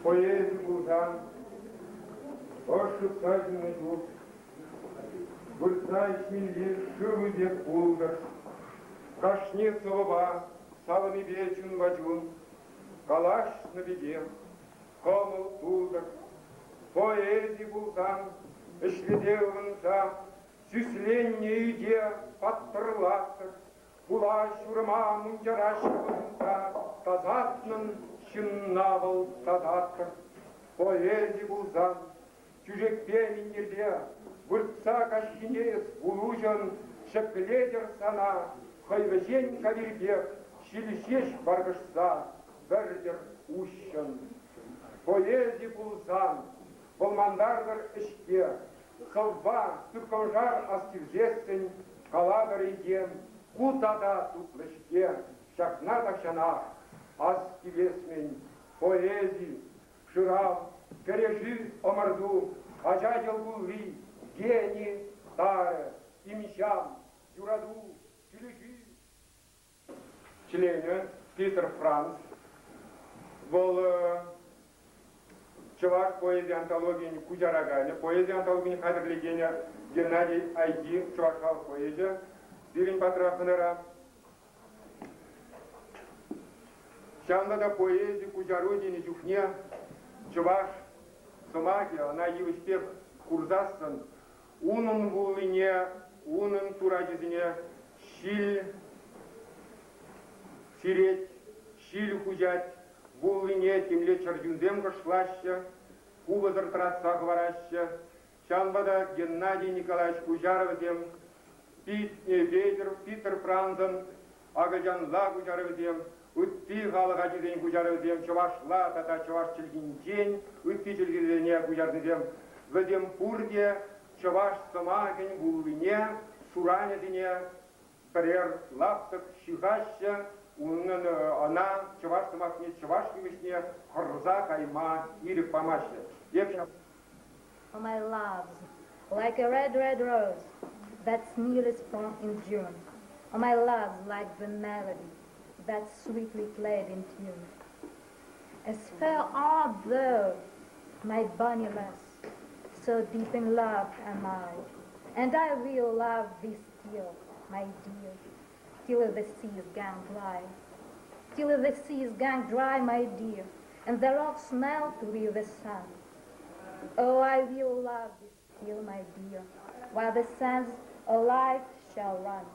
Поэзи пулсан, ӑш хыпса ҫуннӑ чух выртса ӗҫмелли шывӗ пек пултӑр. Кашни сӑвӑпа савӑннипе чунпа чун калаҫнӑ пекех кӑмӑл тултӑр. Поэзи пулсан, ӗҫлесе ывӑнса сӳсленнӗ ӳте паттӑрлаттӑр. Хула ҫурӑма мунчара ҫӑвӑнса тасатнӑн ҫынна вӑл тасаттӑр. Поэзи пулсан, тӳшекпе минтерпе выртса каҫхине эс вулуҫӑн ҫӗклетӗр сана хӑй вӗҫен кавирпех ҫил ҫеҫ варкӑшса вӗртӗр уҫҫӑн. Поэзи пулсан, вӑл мантартӑр ӗҫпе, сӑвва сыпкӑмшар астивсессӗн калатӑр этем, ку тата тутлӑ-ҫке, ҫакна тахҫанах ас тивесмӗн. Поэзи, шырав, кӗрешӳ, ӑмӑрту, ача йӑл кулли, гени, тарӗ, имҫам, юрату, килӗшӳ. Членӗ Питер Франц. Вӑл чӑваш поэзи антологийӗн куҫараканӗ, поэзи антологине хатӗрлекенӗ Геннадий Айхи, чӑваш халӑх поэчӗ, пирӗн патра хӑнара. Ҫавӑнпа та поэзи куҫару тенӗ чухне чӑваш сӑмахӗ ӑна йывӑҫ пек курсассӑн унӑн вуллине, унӑн турачӗсене ҫил сирет, ҫил хуҫать, вуллине темле чӗрчунсем кӑшлаҫҫӗ, купӑсӑр тӑратса хӑвараҫҫӗ. Ҫавӑнпа та Геннадий Николаевич куҫарӑвӗсем Петӗр, Питер Францӑн акӑлчанла куҫарӑвӗсем, ытти халӑх ачисен куҫарӑвӗсем чӑвашла тата чӑваш чӗлхинчен ытти чӗлхесене куҫарнисем, вӗсем пурте чӑваш сӑмахӗн вуллине, суранӗсене пӗрер лаптӑк ҫыхаҫҫӗ, унӑн ӑна чӑваш сӑмахне чӑваш йывӑҫне хӑрса кайма ирӗк памаҫҫӗ. Эп Oh, my loves, like a red, red rose that's nearly sprung in June. Oh, my loves, like the melody that's sweetly played in tune. As fair art thou, my bonny lass, so deep in love am I, and I will love thee still, my dear, till the seas gone dry. Till the seas gone dry, my dear, and the rocks melt with the sun. Oh, I will love thee still, my dear, while the sands of life shall run.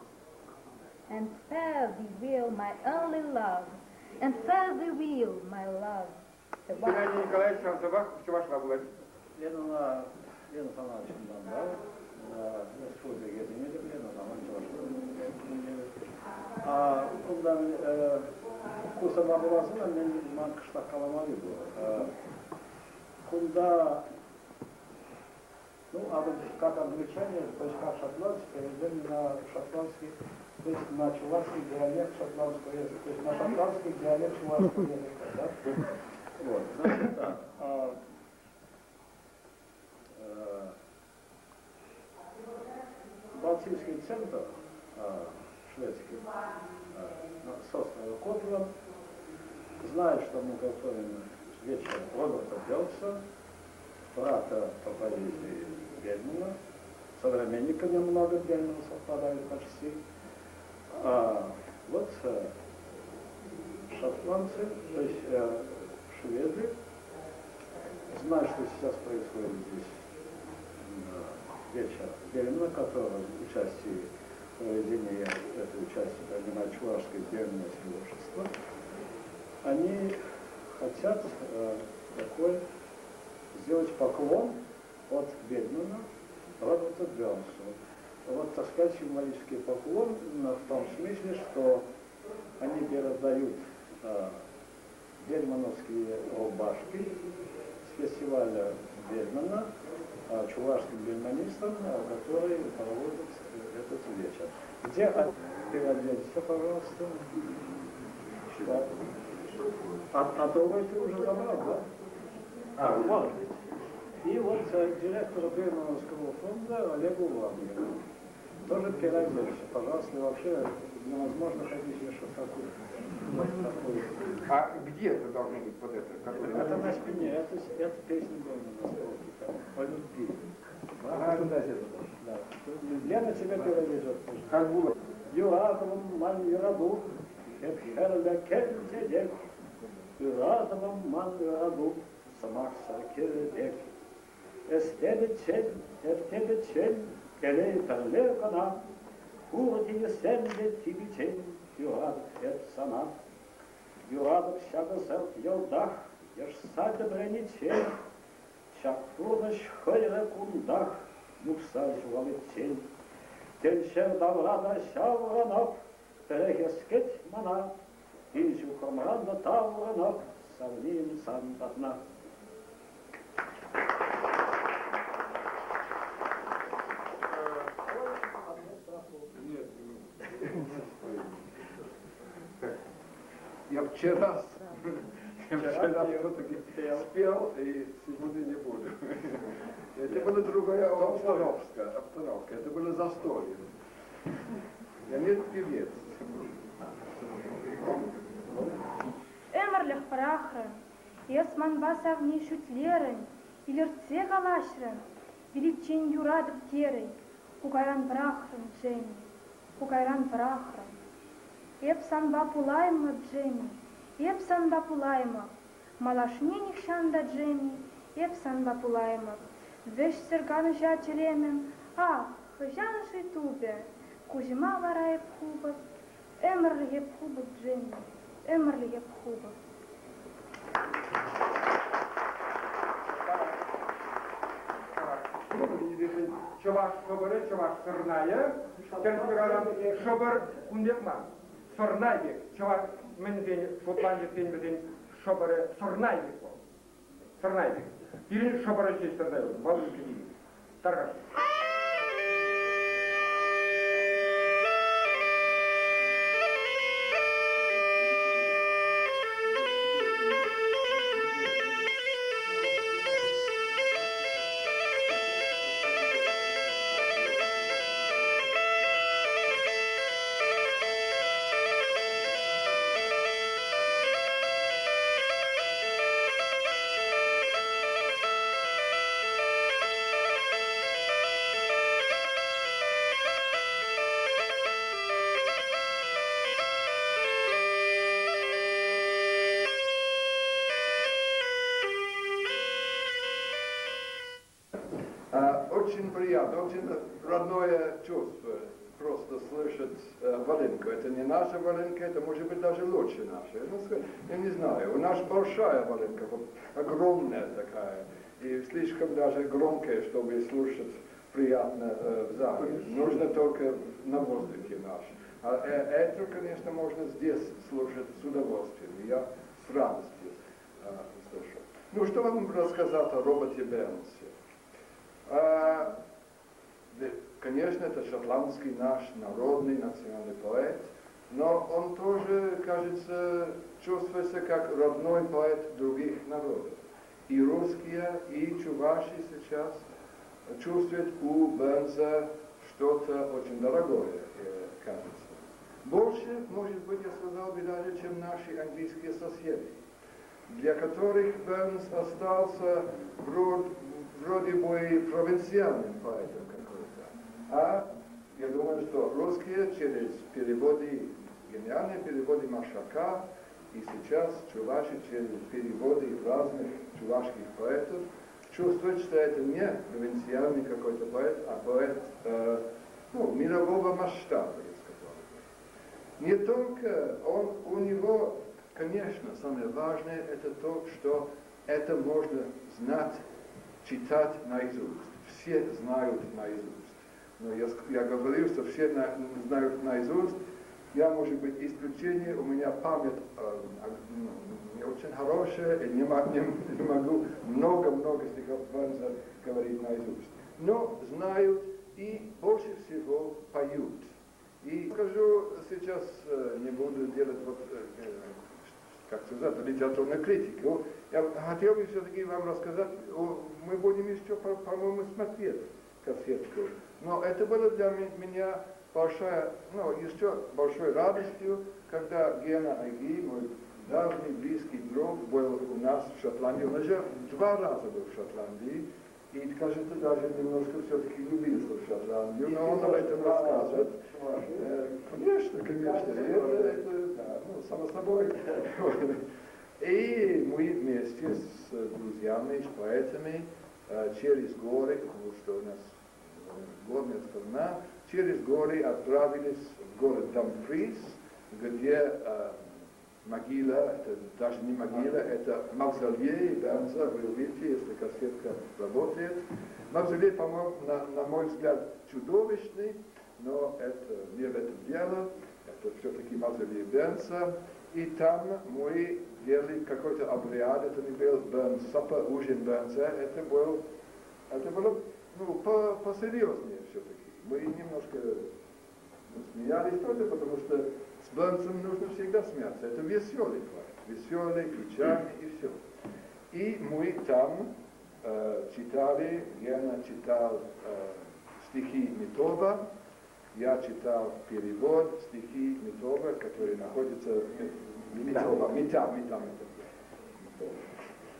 And fare thee well, my only love, and fare thee well, my love. Геннадий Николаевич ҫав чӑвашла пулать. Ленӑна, Лена сана чунтан тав. Республика тенетӗп, Лена сана чӑвашла. А унтан ку сӑмах пуласӑн мен ман кӑштах каламалли пур. Кунта ну, как англичане, то есть как шотландцы, переведены на шотландский, то есть на чувашский диалект шотландского языка, то есть на шотландский диалект чувашского языка, да? Вот, значит так. Балтийский центр, шведский, с острова Котланд, знает, что мы готовим вечер Роберта Белца, брата по поэзии Бельмана, современника немного Бельмана совпадают почти. А вот шотландцы, то есть шведы, Знаю, что сейчас происходит здесь вечер Бельмана, которого участие в проведении этой участие принимает Чувашское Бельмановское общество. Они хотят такой сделать поклон от Бельмана Роберту Бернсу. Вот, так сказать, символический поклон в том смысле, что они передают бельмановские рубашки с фестиваля Бельмана чувашским бельманистам, которые проводят этот вечер. Где переоденься, пожалуйста. Да. А другой ты уже забрал, да? А, вот. И вот директора Бельмановского фонда Олегу Вагнеру. Тоже переоденься, пожалуйста, вообще невозможно ходить еще в такую. А где это должно быть вот это? Который... Это на спине, это песня Бельмана по любви. Ага, да. Лена тебя переведет. Как было? Юратовым ман юраду, хепхерле кельтедек, Юратовым ман юраду, самах саркеледек. Эстебечен, эртебечен, келей перле кана, Курти сенде тибичен, юрат эп сана. Юрадов шагы сырт йылдах, яшса дебреничен, Чакпурныш хыйры кундах, юкса жуалытчен. Теншер даврада шавранап, перехескет мана, Инжу хромранда тавранап, савним сан батна. Нет, я вчера все-таки спел и сегодня не буду. Это была другая обстановка, это было застолье. Я не певец. Ӗмӗрлӗх пӑрахрӑн, эс манпа савни шӳтлерӗн, илӗртсе калаҫрӑн, виличчен юратӑп терӗн, ку кайран пӑрахрӑн, Джемми, ку кайран пӑрахрӑн. Эп санпа пулаймӑп, Джемми, эп санпа пулаймӑп, малашне нихҫан та, Джемми, эп санпа пулаймӑп. Вӗҫсӗр канӑҫа чӗремӗм, ах, хӑҫан-ши тупӗ, куҫӑма вара эп хупӑп, ӗмӗрлӗх эп хупӑп, Джемми, ӗмӗрлӗх эп хупӑп. Чӑваш шӑпӑрӗ, чӑваш сӑрнайӗ, шӑпӑр кун пек мар. Сӑрнай пек, чӑваш мӗнсен шотландецсен вӗсен шӑпӑрӗ сӑрнай пек вӑл. Сӑрнай пек. Пирӗн шӑпӑрӗ ҫеҫ тӑрса юлнӑ, вӑл Тархас. Очень приятно, очень родное чувство просто слышать волынку. Это не наша волынка, это может быть даже лучше наша. Я не знаю, у нас большая волынка, огромная такая, и слишком даже громкая, чтобы слушать приятно в зале. Нужно только на воздухе наш. А это, конечно, можно здесь слушать с удовольствием. Я с радостью слышу. Ну, что вам рассказать о Роберте Бернсе? Конечно, это шотландский наш народный национальный поэт, но он тоже, кажется, чувствуется как родной поэт других народов. И русские, и чуваши сейчас чувствуют у Бернса что-то очень дорогое, кажется. Больше, может быть, я сказал бы даже, чем наши английские соседи, для которых Бернс остался вроде бы провинциальным поэтом какой-то. А я думаю, что русские через переводы, гениальные переводы Маршака И сейчас чуваши через переводы разных чувашских поэтов чувствуют, что это не провинциальный какой-то поэт, а поэт ну, мирового масштаба, я сказал бы. Не только он, у него, конечно, самое важное это то, что это можно знать, читать наизусть. Все знают наизусть. Но я говорил, что все знают наизусть. Я, может быть, исключение, у меня память не очень хорошая, и не могу много-много стихов Бернса говорить наизусть. Но знают и больше всего поют. И скажу сейчас, не буду делать, вот, как сказать, литературную критику. Я хотел бы все-таки вам рассказать, мы будем еще, по-моему, смотреть кассетку. Но это было для меня большая, ну, еще большой радостью, когда Гена Айги, мой давний близкий друг, был у нас в Шотландии. Он уже 2 раза был в Шотландии. И, кажется, даже немножко все-таки влюбился в Шотландию, но он об этом рассказывает. Конечно, конечно, это, да, ну, само собой. И мы вместе с друзьями, с поэтами, через горы, потому что у нас горная страна, через горы отправились в город Дамфрис, где могила, это даже не могила, это мавзолей Бернса, вы увидите, если кассетка работает. Мавзолей, по-моему, на мой взгляд, чудовищный, но это не в этом дело, это все-таки мавзолей Бернса. И там мы делали какой-то обряд, это не был Бернс Supper, ужин Бернса, это было, ну, посерьезнее все-таки. Мы немножко смеялись тоже, потому что с Бернсом нужно всегда смеяться. Это веселый поэт, веселый, печальный и все. И мы там читали, Гена читал стихи Митоба, я читал перевод стихи Митоба, который находится... Митоба, Мита.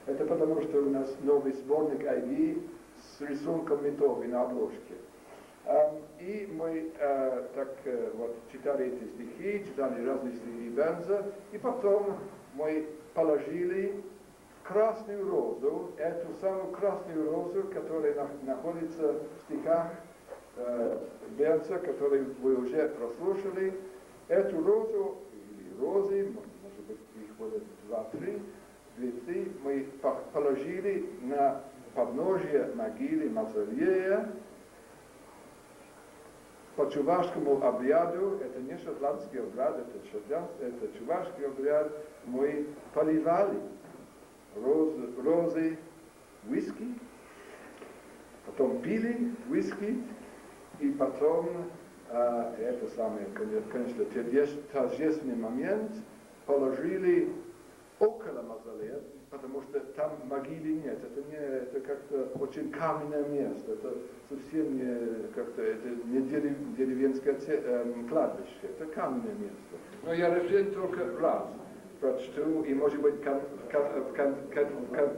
Это потому, что у нас новый сборник Айги с рисунком Митобы на обложке. И мы так вот читали эти стихи, читали разные стихи Бернса, и потом мы положили красную розу, эту самую красную розу, которая находится в стихах Бернса, которые вы уже прослушали. Эту розу, или розы, может быть, их было 2-3, мы положили на подножие могилы мавзолея по чувашскому обряду, это не шотландский обряд, это чувашский обряд, мы поливали розы виски, потом пили виски, и потом, это самое, конечно, торжественный момент, положили около мавзолея, потому что там могилы нет, это как-то очень каменное место, это совсем не как-то, это не деревенское кладбище, это каменное место. Но я рефрен только раз прочту, и может быть в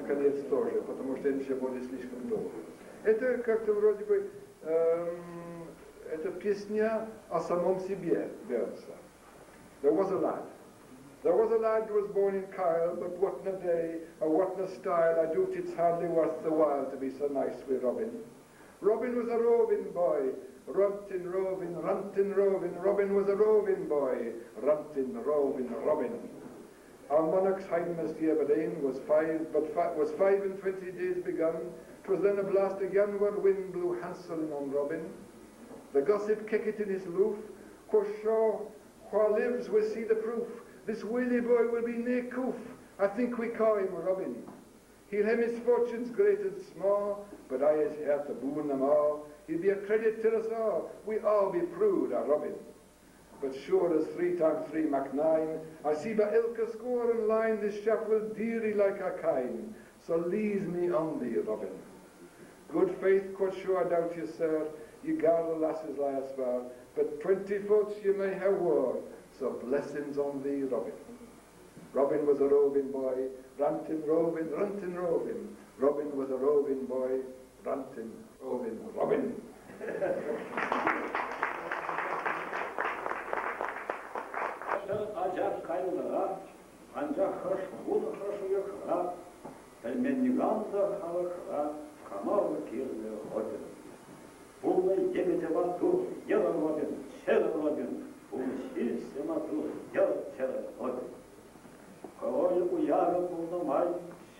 конец тоже, потому что иначе будет слишком долго. Это как-то вроде бы, это песня о самом себе Бернса. There was a lad. There was a lad who was born in Kyle, but what in a day, or what in a style, I doot it's hardly worth the while to be so nice with Robin. Robin was a roving boy, runtin' rovin', runtin' rovin', Robin was a roving boy, runtin' rovin' Robin. Our monarch's highness the Aberdeen was 25 days begun, 'twas then a blast of yanward wind blew handsome on Robin. The gossip kicked in his loof, quoth sure, wha lives will see the proof. This wily boy will be nae coof, I think we ca' him Robin. He'll hae misfortunes great and small, but I is here to boon them all. He'll be a credit to us all, we all be prood a Robin. But sure as 3 times 3 mak 9, I see by ilka score and line this chap will dearly like our kine. So leave me on thee, Robin. Good faith, quite sure I doubt you, sir, ye gar the lasses lie as far, but 20 folks ye may have wore, so blessings on thee, Robin. Robin was a roving boy, rantin' rovin', rantin' rovin'. Robin was a roving boy, rantin' rovin' Robin. Ача кайнӑ. Анчах хӑш кун хӑш уйӑхра, пӗлмен никам та халӑхра кама вӑл кирлӗ Робин. Пулнӑ йӗкӗте маттур, йӑлӑ Робин, чӗрӗ Робин, пулнӑ ҫилсе маттур, йӑлӑ чӗрӗ Робин. Король уявӗ пулнӑ май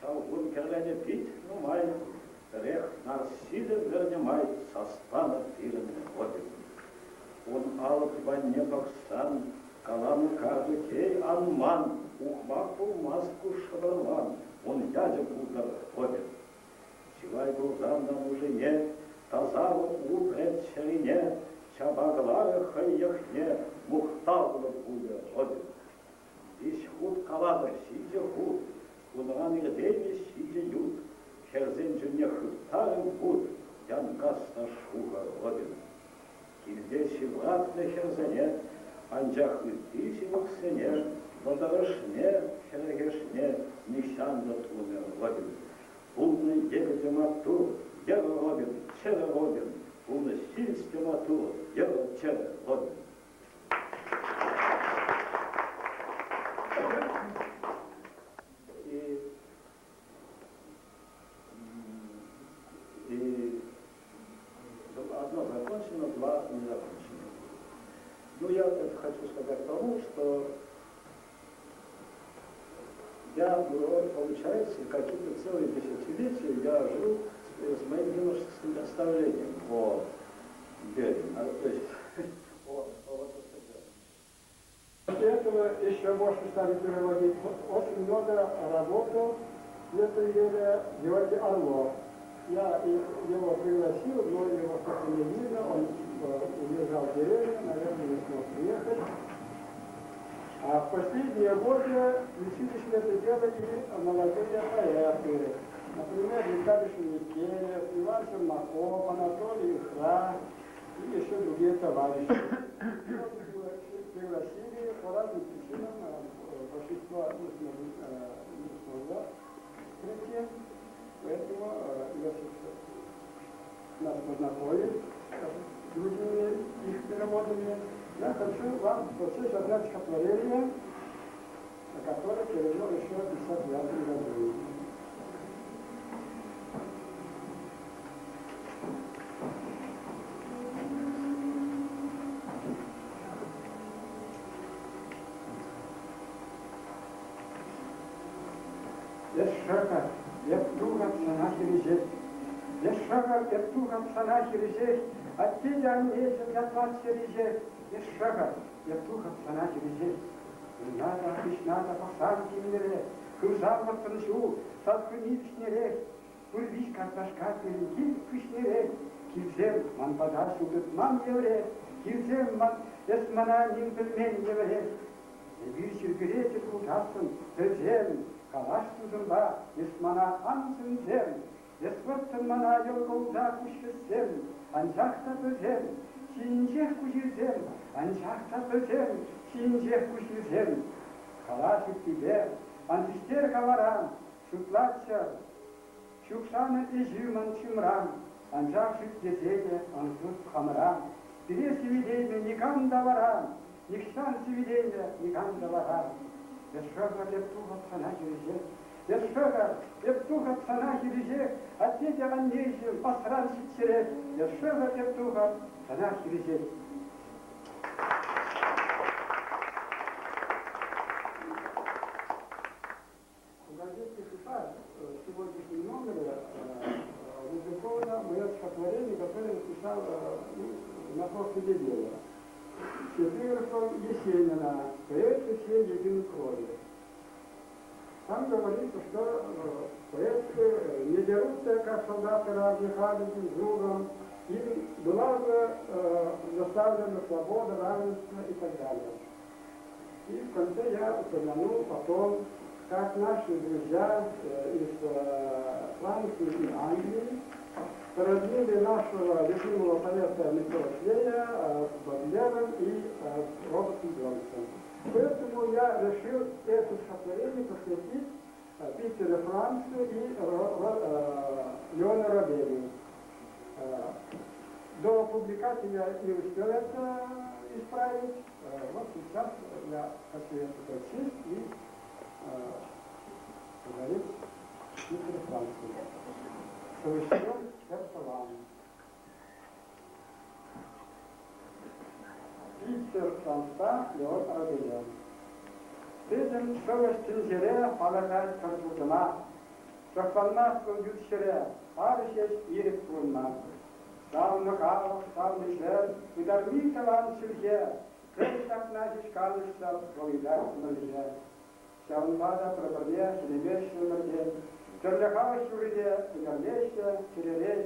ҫав кун кӗрленӗ пит нумай, пӗрех Нарсисӗ вӗрнӗ май сасланӑ пирӗн Робин. Ун алӑк тупанне пӑхсан, каланӑ картукей ан ман, ухмах пулмасть ку шӑпӑрлан, ун ячӗ пултӑр Робин. Чылай пулсан та нушине, тасалӑх упрӗ чӗрине, чапа кӑларӗ хӑй йӑхне, мухтавлӑ пулӗ Робин. Виҫ хут каланӑ ҫичӗ хут, унран иртеймӗ ҫичӗ ют, хӗрсен чунне хыптарӗ вут, янкасна шухӑ Робин. Килте ҫывратнӑ хӗрсене, анчах ытти ҫывӑхсене, вӑтӑрӑшне, хӗрӗхӗшне нихҫан та тумӗ Робин. Пулнӑ йӗкӗте маттур, йӑрӑ Робин, чӗрӗ Робин, пулнӑ ҫивӗч те маттур, йӑрӑ чӗрӗ Робин. И одно закончено, два не закончено. Ну, я это хочу сказать тому, что я, получается, какие-то целые десятилетия я жил с моим юношеским представлением о Берлине, то есть о СССР. После этого еще больше стали переводить. Очень много работал в это деле Георгий Орлов. Я его пригласил, но его что-то не видно, он уезжал в деревню, наверное, не смог приехать. А в последние годы включились в это дело и молодые поэты. Например, Виталий Шуникеев, Иван Чермаков, Анатолий Ихра и еще другие товарищи. Пригласили по разным причинам, большинство не смогло прийти, поэтому Иосиф нас познакомил с другими их переводами. Я хочу вам прочесть одно стихотворение, которое перевел еще в 1959 году. Эс шӑкӑр, эп тухап сана хирӗҫех. Эс шӑкӑр, эп тухап сана хирӗҫех. Атте те аннеҫӗм ятлать хирӗҫех. Эс шӑкӑр, эп тухап сана хирӗҫех. Умна та, хыҫна та пӑхсан тимлӗрех, хывсан вӑрттӑн ҫул, сас хӑми вӗҫнерех. Пыр виҫ картлашка пирӗн кил хыҫнерех. Килсем ман пата ҫул тытман евӗрех, килсем ман, эс мана ним пӗлмен евӗрех. Эпир чиркӳре тӗл пулсассӑн пӗлсем, калаҫ тусӑмпа, эс мана ан сӗнсем. Эс вӑрттӑн мана йӑл кулса куҫ хӗссем, анчах та пӗлсем, ҫийӗнчех куҫ илсем, анчах та пӗлсем, ҫийӗнчех куҫ илсем. Калаҫ ыттипе, ан систер-ха вара, шутлаччӑр. Ҫук санӑн ӗҫӳ ман ҫумран, анчах шӳтлесе те ан сут хамӑра. Пире сивӗтеймӗ никам та вара, нихҫан сивӗтеймӗ никам та вара. Эс шӑхӑр, эп тухӑп сана хирӗҫех, эс шӑхӑр, эп тухӑп сана хирӗҫех, атте те аннеҫӗм асран ҫитсерех, эс шӑхӑр, эп тухӑп сана хирӗҫех. В газете «Хыпар» в сегодняшнем номере опубликовано мое стихотворение, которое я написал на прошлой неделе. С эпиграфом Есенина «Поэты все едины крови». Там говорится, что поэты не дерутся, как солдаты разных друг с другом, им была бы доставлена свобода, равенство и так далее. И в конце я упомянул о том, как наши друзья из Франции и Англии породнили нашего любимого поэта Михаила Шлея с Бодлером и с Робертом Бернсом. Поэтому я решил это стихотворение посвятить Питеру Францу и Леону Робелю. До публикации я не успел это исправить. Вот сейчас я хочу это прочесть и подарить Питер Франции. Сӑвӑҫсем хӗр тӑван. Питер Францпа Леон Арабелян. Пӗтӗм сӑвӑҫ тӗнчере палӑртать пӗр туртӑма. Сӑхланмасть вӑл ют ҫӗре, ар ҫеҫ ирӗк пурӑнма. Савнӑ халӑх, савнӑ ҫӗр, ытарми тӑван чӗлхе, пӗр ҫакна ҫеҫ канӑҫсӑр вӑл ыйтать мӗнле. Ҫавӑнпа та пӗр-пӗрне хӗнемеҫҫӗ ӗмӗртен, тӗрлӗ халӑх юррипе ӗнерлеҫҫӗ чӗререн.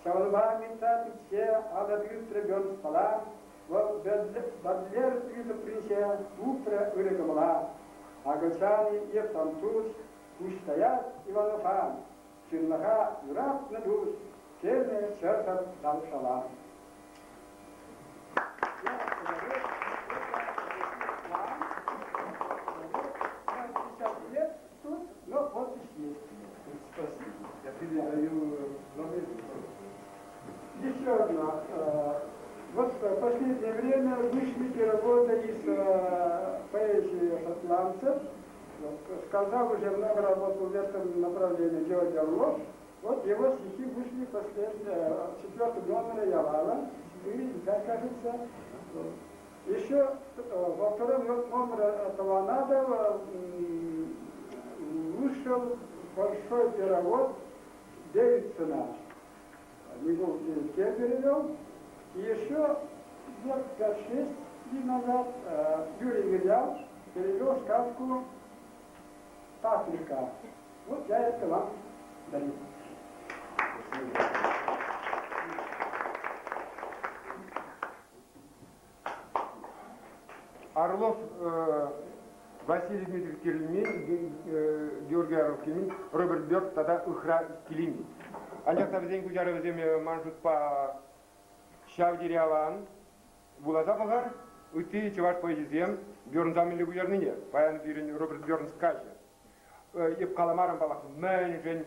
Ҫавӑнпа Митта пичче алӑ тытрӗ Бёрнспала, вӑл Бодлер тытӑпринче тупрӗ ырӑ кӑмӑла. Акӑлчан-и е француз, пуҫ таять Иванова, ҫынлӑха юратнӑ тус, тенӗ чӑрсӑр Давшала. Лет тут, но подпись есть. Спасибо. Я передаю Еще одно. Вот в последнее время вышли переводы из поэзии шотландцев. Сказал, уже много работал в этом направлении Георгий Орлов. Вот его стихи вышли в четвертом номере Явала, 4 5, кажется. Еще во втором номере этого надо вышел большой перевод Дэвидсона. Его языке перевел. И еще лет 5-6 дней назад Юрий Мирьян перевел сказку «Патрика». Вот я это вам дарю. Орлов Василий Дмитриевич Кирлимен, Георгий Орлов Килмен, Роберт Бёрд тата Ыхра Килими. Анчах та вӗсен куҫарӑвӗсем ман шутпа ҫав тери аван. Вуласа пӑхар, ытти чӑваш поэчӗсем Бёрнса мӗнле куҫарнине. Паян пирӗн Роберт Бёрнс каҫӗ. Эп каламарӑм паллах, мӗншӗн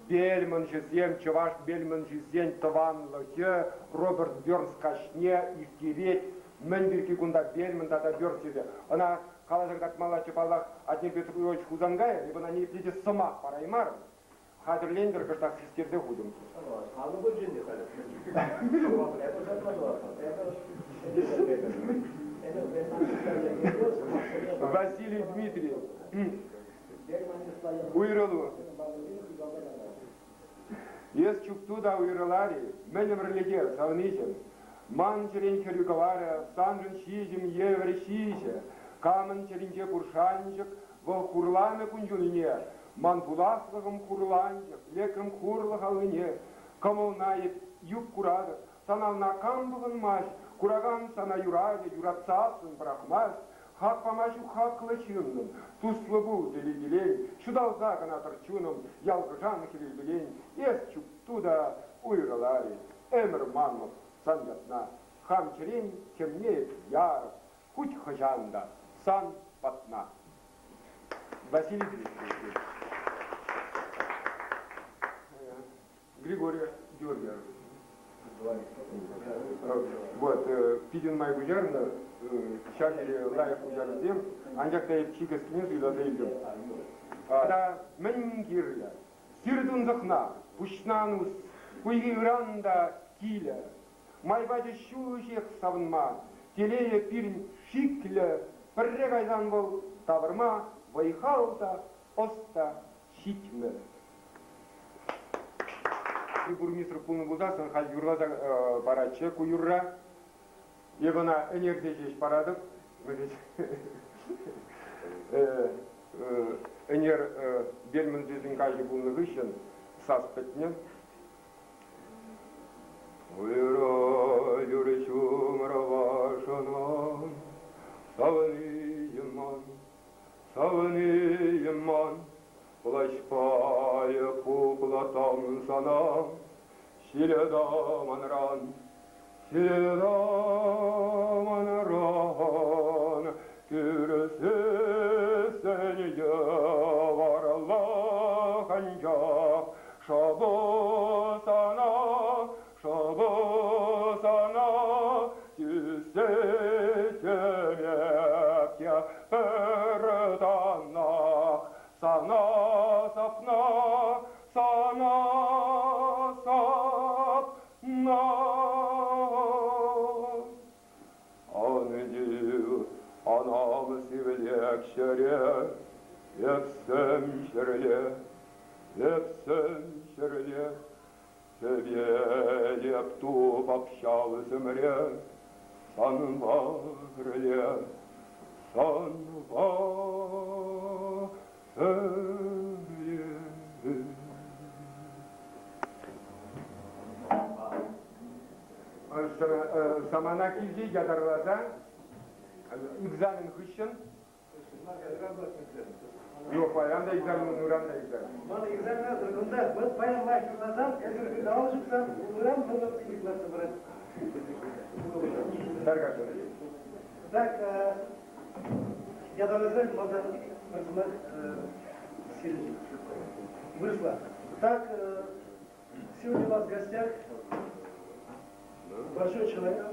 Бельманҫӑсем, чӑваш Бельманҫисен тӑванлӑхӗ Роберт Бёрнс каҫне ирттерет, мӗн пирки кунта Бельман тата Бёрнс тесе. Ӑна каласа кӑтартмаллаччӗ, паллах, Атнер Петрович Хусанкаев, эп ӑна ниепле те сӑмах параймарӑм. Хатӗрлентӗр кӑштах систерсе хутӑм. Василий Дмитриев. Уйрӑлу. Эс чупту та уйрӑлар-и, мӗн ӗмӗрлӗхе, савниҫӗм? Ман чӗрен хӗрӳ кӑварӗ, саншӑн ҫиҫӗм евӗр ҫиҫӗ. Камӑн чӗринче пур шанчӑк, вӑл хурланӑ кун-ҫулне. Ман пуласлӑхӑм хурланчӑк, лекрӗм хурлӑх аллине. Кӑмӑлна эп юп куратӑп, сан ална кам пӑхӑнмасть, куракан сана юратӗ, юратсассӑн пӑрахмасть. Хак пама ҫук хаклӑ ҫыннӑм, туслӑ пул телей-телей, ҫуталса кӑна тӑр чунӑм, ялкӑшан хӗвелпелен, эс чупту та уйрӑлар-и, ӗмӗр манмӑп сан ятна, хам чӗрен хӗмне эп ярӑп, хуть хӑҫан та сан патна. Василий Дмитриевич. Григорий Георгиевич. Вот, питӗ нумай куҫарнӑ, ҫав тери лайӑх куҫарусем, анчах та эп чи кӗскине суйласа илтӗм. Тата мӗн кирлӗ? Сир тунсӑхна, пуҫна ус, хуйхи ыран та килӗ. Май пачӗ ҫул ҫех савӑнма, телейӗ пирӗн шиклӗ, пӗрре кайсан вӑл тавӑрма вӑй-хал та, ӑс та ҫитмӗ. Бурмистр пулнӑ пулсассӑн халь юрласа паратчӗ ку юрра. Эп ӑна ӗнерсе ҫеҫ паратӑп. Ӗнер Бельмонтсен каҫӗ пулнӑ хыҫҫӑн сас пӗтнӗ. Уйра юрӑ ҫумӑр вашӑнан, савӑнийӗм ман, савӑнийӗм ман, Плащпа хуплатам сана, ҫиле манран, ҫиле манран, кӳрсессӗн йывӑрлӑх анчах шӑпу сана, шӑпу сана тӳсеттӗм эп те пӗр танах. Ан анам сивлек ҫӗре, эпсем ҫӗрле, эпсем ҫӗрле, Хӗвел эп тупап ҫав сӗмре, санпа пӗрле, санпа пӗрле. Самана килте ятарласа экзамен хыҫҫӑн Yok, паян та экзамен, ыран та экзамен. Ман экзаменатор кунта, вот паян лайӑх юрласан, эсир калаҫ ҫуксан, ыран мана класса брать. Таргашӑн. Так, ятарласа малтан пӗр сӑмах сирӗн вырӑсла. Так, сегодня у нас в гостях большой человек.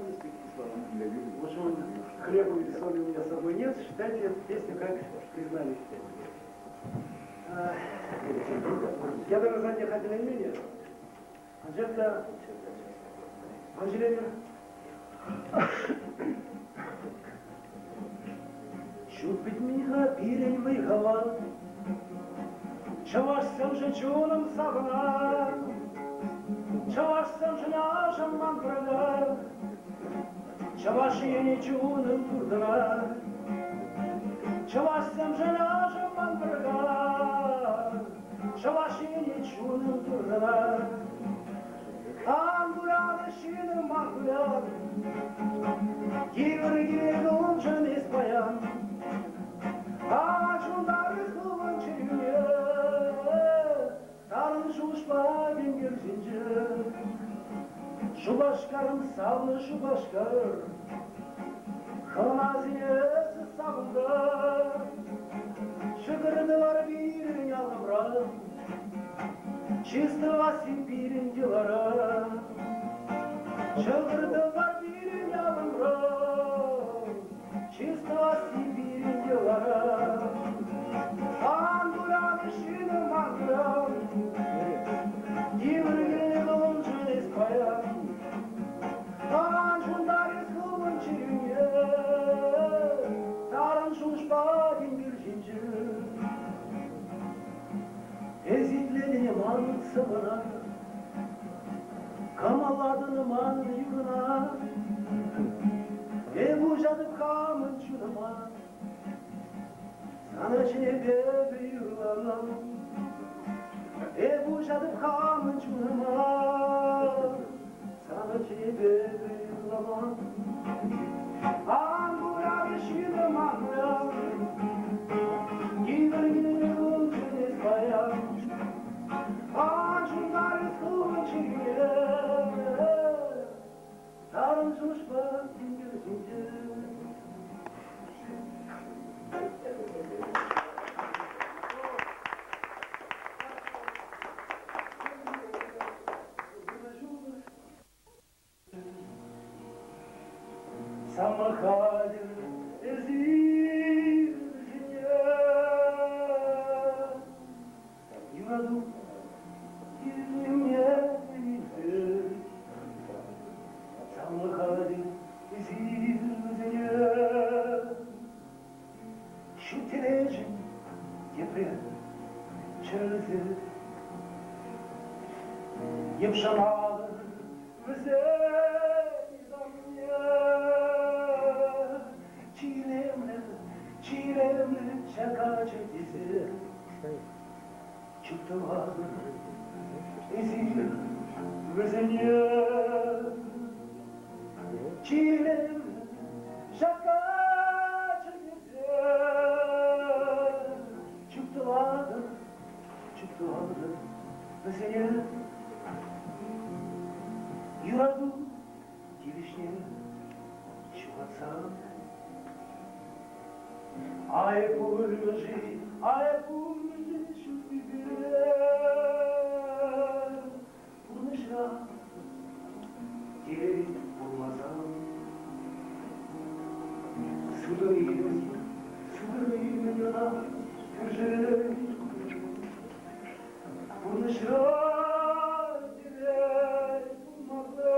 В общем, хлеба или соли у меня с собой нет. Считайте песню как признали. Я даже за них отделение. Анжела, Анжелина. Ҫут пӗтмен-ха пирӗн вӑй-хӑват, Чӑвашсемшӗн чунӑм савӑнать, Чӑвашсемшӗн ашӑм ман пӑрӑнать, Чӑваш Ене чунӑм туртӑнать. Чӑвашсемшӗн ашӑм ман пӑрӑнать, Чӑваш Ене чунӑм туртӑнать. Ан кулян, ҫынӑм, ан кулян, Йывӑр килет уншӑн эс паян. Ачунтар хывӑн чӗрӳне, Тарӑн шухӑшпа тенкел ҫинче. Шупашкарӑм, савнӑ Шупашкар, Хӑнасене савӑнтар. Ҫӑкӑр тӑвар пирӗн алӑмра, Чыс тӑвасси пирӗн йӑлара. Ҫӑкӑр тӑвар пирӗн алӑмра, Чыс тӑвасси пирӗн йӑлара. Ан кулян, ҫынӑм, ан кулян, Йывӑр килнӗ эс паян. Ан ҫунтар эс хӑвӑн чӗрӳне, Тарӑн шухӑшпа тинкер ҫинче. Эс итленӗ ман сӑвӑна, Кӑмӑллатӑн ман юрӑна. Эп уҫатӑп хамӑн чунӑма, Сана чӗнеп эпӗ юрлама. Эп уҫатӑп хамӑн чунӑма, Сана чӗнеп эпӗ юрлама. Ан кулян, ҫынӑм, ан кулян, Йывӑр килнӗ куншӑн эс паян. Ан ҫунтар эс хӑвӑн чӗрӳне, Тарӑн шухӑшпа тинкер ҫинче. Самахаль эсир Юрату килне Самахаль эсир Ҫут телейшӗн тепре чӗрӗлсе Йӑпшамалӑх вӗсен ытамне. Чи илемлӗ, чи илемлӗ ҫак ача тесе чуптӑватӑр эсир вӗсене. Чи илемлӗ ҫак ача тесе чуптӑватӑр, чуптӑватӑр вӗсене. Юрату тивӗҫне ҫухатсан. Ай пулмӗ-ши, ай пулмӗ-ши ҫут тӳпе пурнӑҫра телей пулмасан. Сутӑн-илмӗн, сутӑн-илмӗн ӑна кӳршӗрен. Пурнӑҫра телей пулмасан.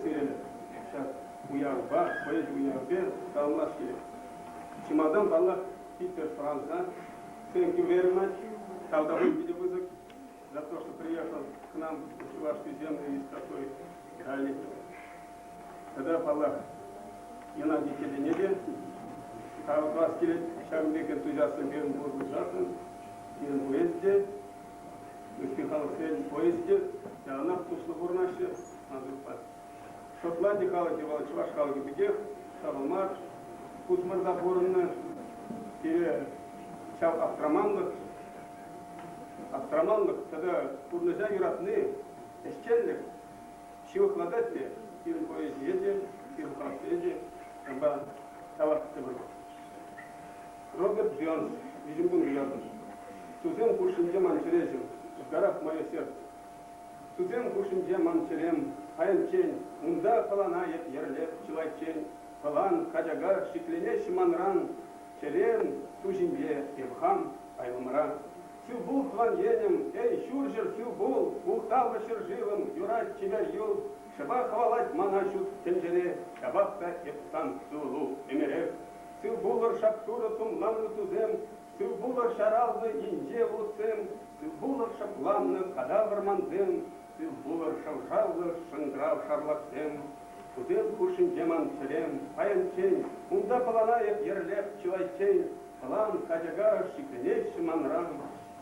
те сире ҫак уявпа, поэзи уявӗпе саламлас килет. Чи малтан, паллах, Питер Франца. Thank you very much. Тавтапуҫ питӗ пысӑк за то, что приехал к нам в чувашские земли из такой дали. Тата, паллах, Геннадий Тетене те тав тӑвас килет. Ҫакӑн пек энтузиастсем пирӗн пур пулсассӑн, пирӗн поэзи те, ытти халӑхсен поэзи те яланах туслӑ пурӑнаҫҫӗ ман шутпа. Шотланди халӑхӗ вӑл чӑваш халӑхӗ пекех сахал мар пусмӑрта пурӑннӑ. Пире ҫав аптраманлӑх, аптраманлӑх тата пурнӑҫа юратни, ӗҫченлӗх ҫывӑхлатать те пирӗн поэзие те, пирӗн халӑхсене те. Ҫавӑнпа тавах тепӗр Роберт Бёрнс виҫӗмкун куҫартӑм. Тусем хушшинче ман чӗреҫӗм, в горах мое сердце. Тусем хушшинче ман чӗрем паянччен, унта пӑлана эп йӗрлеп чылайччен. Пӑлан, качака шикленеҫҫӗ манран, чӗрем ту ҫинче эп хам айлӑмра. Сыв пул, тӑван енӗм, эй, ҫурҫӗр, сыв пул, мухтавлӑ ҫӗршывӑм, юрать чипер юл. Шӑпа хӑвалать мана ҫут тӗнчере, ҫапах та эп сан ывӑлу ӗмӗрех. Сыв пулӑр шап-шурӑ тумланнӑ тусем, сыв пулӑр ҫаралнӑ инҫе улӑхсем, сыв пулӑр шӑпланнӑ ката вӑрмансем, сыв пулӑр шӑв-шавлӑ шӑнкӑрав шарлаксем. Тусем хушшинче ман чӗрем паянччен, унта пӑлана эп йӗрлеп чылайччен, пӑлан качака шикленеҫҫӗ манран,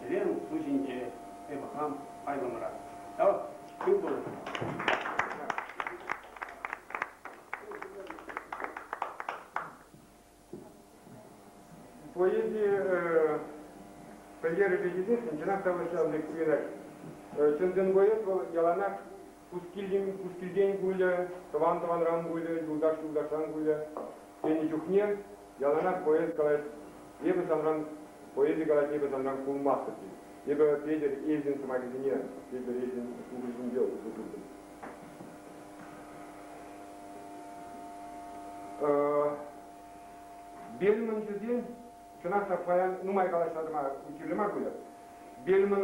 чӗрем ту ҫинче, эпӗ хам айлӑмра. Тавах, сыв пулӑр. Поэзи пӗлтерӗшӗ тесессӗн чӑнах та вӑл ҫавӑн пек туйӑнать. Чӑн-чӑн поэт вӑл яланах пускилтен кулӗ, тӑван тӑванран кулӗ, юлташ юлташран кулӗ тенӗ чухне яланах поэт калать, эпӗ санран, поэзи калать, эпӗ санран кулмастӑп тет. Эпӗ Петӗр Эйзин сӑмахӗсене Петӗр Эйзин шухӑшӗнче усӑ куртӑм. Бельман тесен, чӑнах та паян нумай калаҫса тӑма кирлӗ мар пулӗ. Бельман,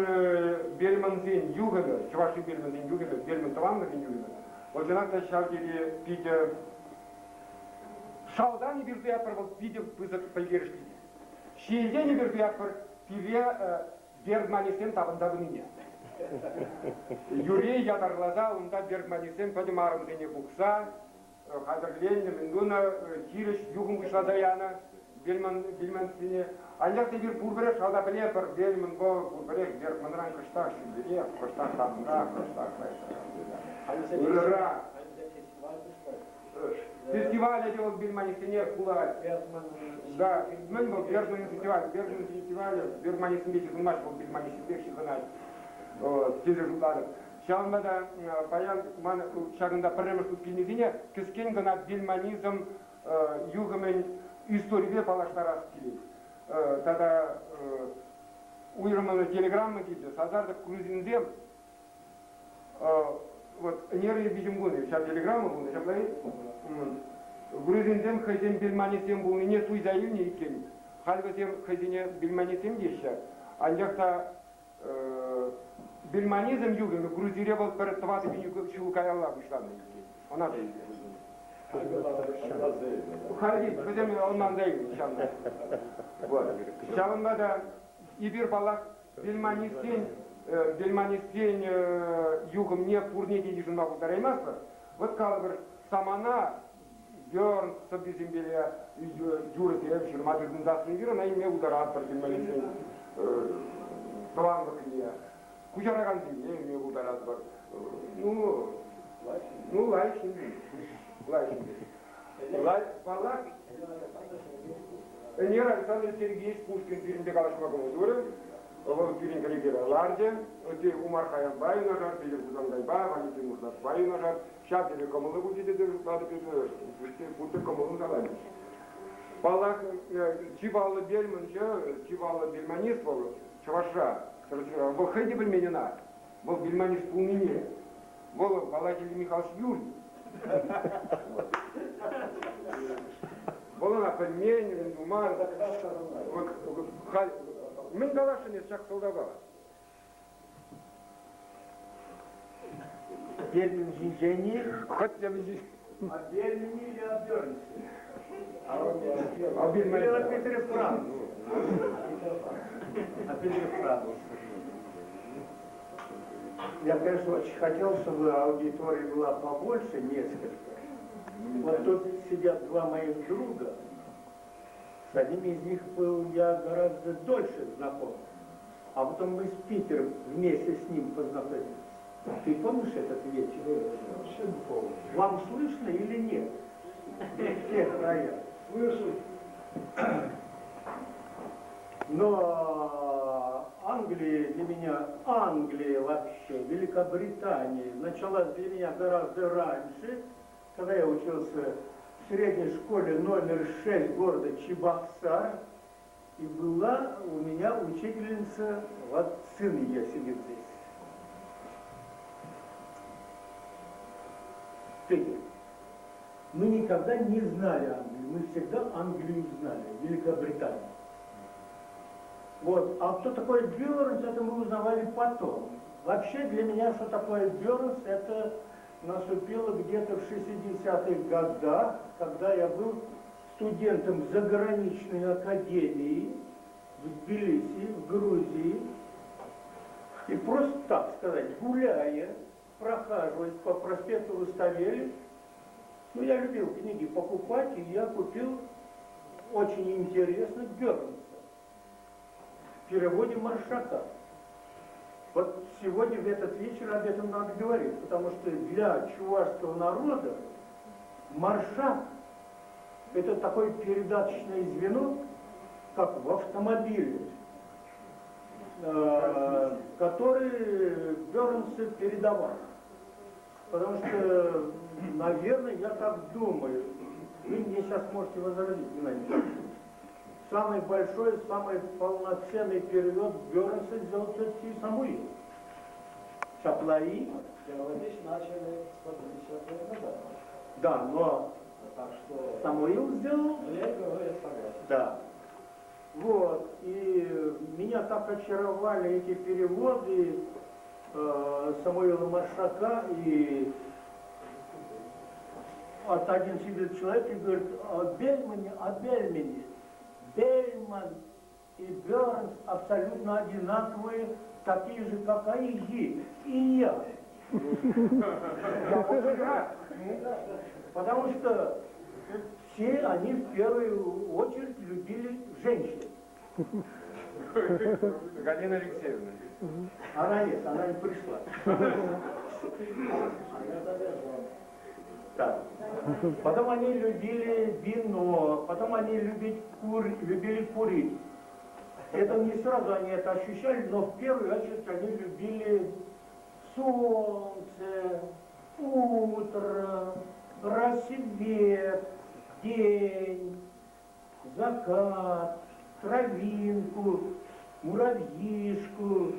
Бельмансен юхӑмӗ, Чӑвашри Бельмансен юхӑмӗ, Бельман тӑванлӑхӗн юхӑмӗ, вӑл чӑнах та ҫав тери питӗ шалтан эпир туятпӑр, вӑл питӗ пысӑк пӗлтерӗшлӗ. Ҫиелтен эпир туятпӑр, пире Бергманистсем тапӑнса пынине. Юрий ятарласа унта бергманистсем пӗтӗм арӑмсене пухса хатӗрленнӗ, мӗн тунӑ, хирӗҫ юхӑм пуҫласа янӑ Бельмансене. Анчах та эпир пурпӗрех шалта пӗлетпӗр, Бельман вӑл пурпӗрех Бергманран кӑштах ҫӳллӗрех, кӑштах тарӑнрах, кӑштах ырӑрах. Фестивале те вӑл бельманистсене пулать. Да, мӗн вӑл Бергман фестиваль? Бергман фестивалӗ бергманистсемпе ҫыхӑнмасть, вӑл бельманистсемпех ҫыхӑнать тесе шутлатӑп. Ҫавӑнпа та паян ман ҫакӑнта пӗрремӗш хут килнисене кӗскен кӑна бельманизм юхӑмӗн историпе паллаштарас килет. Тата уйрӑммӑн телеграмма килчӗ. Сасартӑк грузинсем вот ӗнер виҫӗмкун ҫав телеграмма пулнӑ, ҫапла-и? Грузинсем хӑйсен бельманисем пулнине туйса илнӗ иккен. Халь вӗсем хӑйсене бельманисем теҫҫӗ. Анчах та бельманизм юхӑмӗ Грузире вӑл пӗр 4000 ҫул каялла пуҫланнӑ иккен. Ӑна та илсе Халь вӗсем ӑнланса илнӗ ҫавна. Вот. Ҫавӑнпа та эпир, паллах, Бельманистсен, бельманистсен юхӑмне пурне те йышӑнма пултараймастпӑр. Вӑт калӑпӑр, самана Бёрн сӑввисемпе юрӑсем ҫырма тытӑнсассӑн эпир ӑна илме пултаратпӑр бельманистсен тӑванлӑхне. Куҫаракансене илме пултаратпӑр. Ну, ну лайӑх ҫын. Лайӑх ҫын. Паллах, Ӗнер Александр Сергеевич Пушкин пирӗнпе калаҫма кӑмӑл турӗ. Вӑл пирӗн кӗнекере ларчӗ. Ытти Умар Хаямпа юнашар, Петӗр Хусанкайпа, Валентин Мурташпа юнашар. Ҫав тери кӑмӑллӑ пулчӗ тесе шутлатӑп эпӗ. Пурте кӑмӑллӑн каларӗҫ. Паллах, чи паллӑ бельманҫӑ, чи паллӑ бельманист вӑл чӑвашра. Вӑл хӑй те пӗлмен ӑна. Вӑл бельманист пулнине. Вӑл Балакин Михайлович Юрий. Вӑл ӑна пӗлмен, туман. Халь мӗн каласшӑн эс ҫак сӑлтавпа? Бельман ҫинчен-и? Хоть я вези. О Бельмане или о Бернсе? О Бельмане. Или о Петере Франце? О Петере Франце. Я, конечно, очень хотел, чтобы аудитория была побольше, несколько. Вот тут сидят два моих друга. С одним из них был я гораздо дольше знаком. А потом мы с Питером вместе с ним познакомились. Ты помнишь этот вечер? Совершенно помню. Вам слышно или нет? В тех краях. Слышу. Но Англия для меня, Англия вообще, Великобритания началась для меня гораздо раньше, когда я учился в средней школе номер 6 города Чебоксар, и была у меня учительница, вот сын ее сидит здесь. Питер. Мы никогда не знали Англию, мы всегда Англию знали, Великобританию. Вот. А кто такой Бернс, это мы узнавали потом. Вообще для меня, что такое Бернс, это наступило где-то в 60-х годах, когда я был студентом заграничной академии в Тбилиси, в Грузии. И просто так сказать, гуляя, прохаживаясь по проспекту Руставели, ну, я любил книги покупать, и я купил очень интересно Бернса в переводе Маршака. Вот сегодня в этот вечер об этом надо говорить, потому что для чувашского народа Маршак – это такое передаточное звено, как в автомобиле, который Бернс передавал. Потому что, наверное, я так думаю, вы мне сейчас можете возразить, Геннадий Михайлович. Самый большой, самый полноценный перевод Бернса сделал все-таки Самуил. Шаплаи. Переводить начали с 50-х годов. Да, но Так что... Самуил сделал... Ну, я говорю, я согласен. Да. Вот. И меня так очаровали эти переводы Самуила Маршака, и вот один сидит человек и говорит о Бельмане, о Бельмане. Бельман и Бернс абсолютно одинаковые, такие же, как Айги и я. Я очень рад. Потому что все они в первую очередь любили женщин. Галина Алексеевна. Она нет, она не пришла. Так. Потом они любили вино, потом они любили курить. Это не сразу они это ощущали, но в первую очередь они любили солнце, утро, рассвет, день, закат, травинку, муравьишку,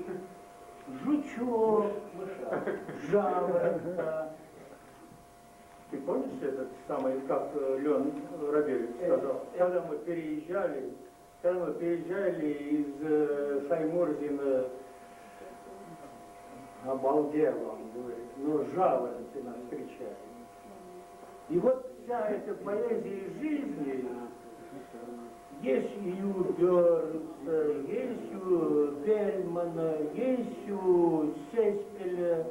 жучок, жаворонка. Ты помнишь этот самый, как Леон Рабель сказал, когда мы переезжали из Шаймурзина, обалдел, он говорит, но жаворонки нас встречали. И вот вся эта поэзия жизни есть и у Бернса, есть у Бельмана, есть у Сеспеля,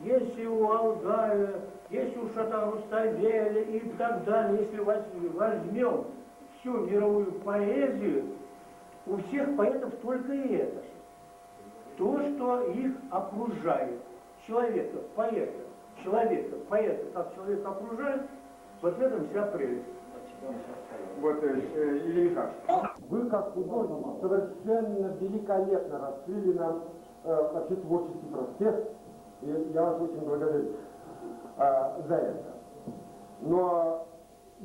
есть и у Алгая, есть у Шатаруставеля и так далее. Если возьмем всю мировую поэзию, у всех поэтов только это. То, что их окружает. Человека, поэта, человека, поэта, как человека окружает, вот в этом вся прелесть. Вот, Илья Михайлович, вы как художник совершенно великолепно раскрыли нам вообще творческий процесс, и я вас очень благодарю за это. Но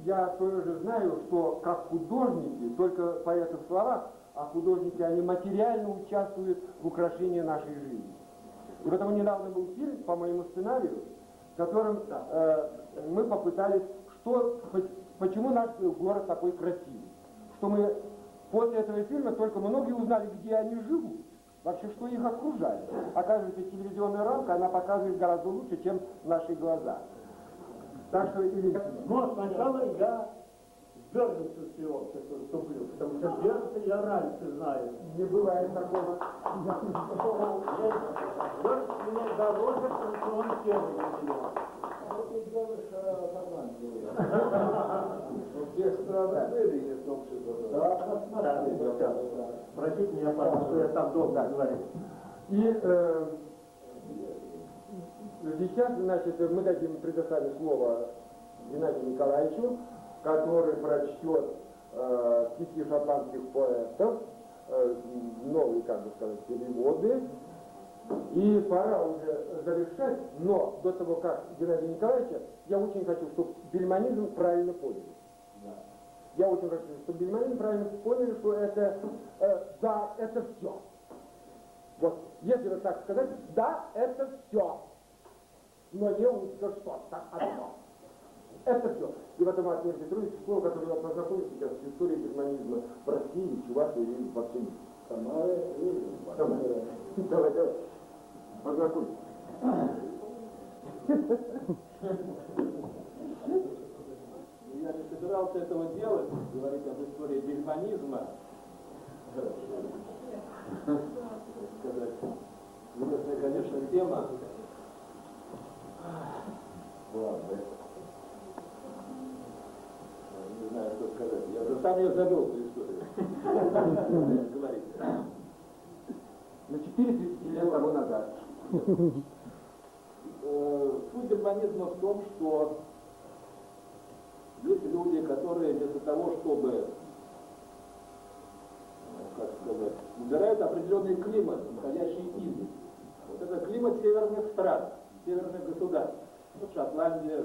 я тоже знаю, что как художники, только поэты в словах, а художники, они материально участвуют в украшении нашей жизни. И потому недавно был фильм по моему сценарию, в котором мы попытались, что, почему наш город такой красивый. Что мы после этого фильма только многие узнали, где они живут. Вообще, что их окружает. Оказывается, телевизионная рамка, она показывает гораздо лучше, чем наши глаза. Так что, или... Но сначала я в Бернсовское общество вступлю, потому что Бернса я раньше знаю. Не бывает такого. Бернс меня дороже, потому что он первый для меня. Ну, ты делаешь Шотландию. В тех странах были есть общество. Да, да. Простите меня, пожалуйста, что я так долго говорю. И сейчас, значит, мы дадим, предоставим слово Геннадию Николаевичу, который прочтет стихи шотландских поэтов, новые, как бы сказать, переводы. И пора уже завершать, но до того, как Геннадия Николаевича, я очень хочу, чтобы бельманизм правильно поняли. Да. Я очень хочу, чтобы бельманизм правильно поняли, что это, да, это все. Вот, если вот так сказать, да, это все, но не узко что-то одно. Это все. И потом Артемий Петрович, слово, которое я познакомил сейчас с историей бельманизма в России, Чувашии и во всем мире. Самара и Самара. Давай, давай. Познакомься. Я не собирался этого делать, говорить об истории бельманизма. Сказать, интересная, конечно, тема. Ладно. Не знаю, что сказать. Я уже сам ее забыл, эту историю. Говорить. На 4 лет тому назад. Суть бельманизма в том, что есть люди, которые вместо того, чтобы, как сказать, выбирают определенный климат, исходящий из. Вот это климат северных стран, северных государств. Вот Шотландия,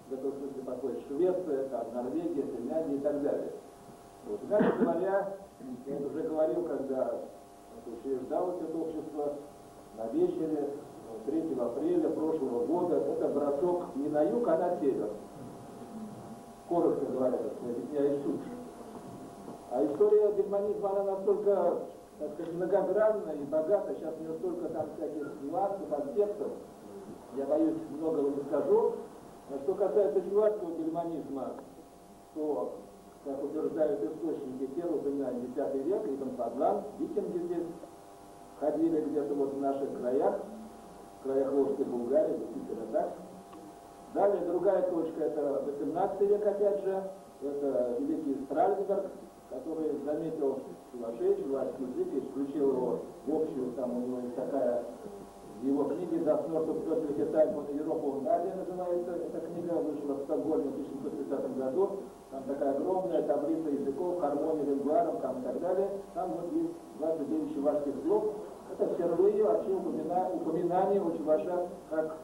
в этом смысле подходит Швеция, там, Норвегия, Финляндия и так далее. Вот. Иначе говоря, я это уже говорил, когда учреждалось это общество на вечере 3 апреля прошлого года, это бросок не на юг, а на север. Коротко говоря, объясняю суть. А история бельманизма, она настолько, так сказать, многогранна и богата, сейчас у нее столько там всяких нюансов, аспектов, я боюсь, многого не скажу. Но что касается чувашского бельманизма, то, как утверждают источники, первый упоминание X век, Ибн Фадлан, викинги здесь ходили где-то вот в наших краях, в краях Волжской Булгарии, действительно так. Далее другая точка, это 18 век опять же, это великий Стральберг, который заметил чувашей, чувашский язык и включил его в общую, там у него есть такая, в его книге «Das Nordöstliche Teil von Europa und Asien» называется, эта книга вышла в Стокгольме в 1730 году, там такая огромная таблица языков, хармония лингваром там и так далее, там вот есть 29 чувашских слов, это впервые вообще упоминание о чувашах как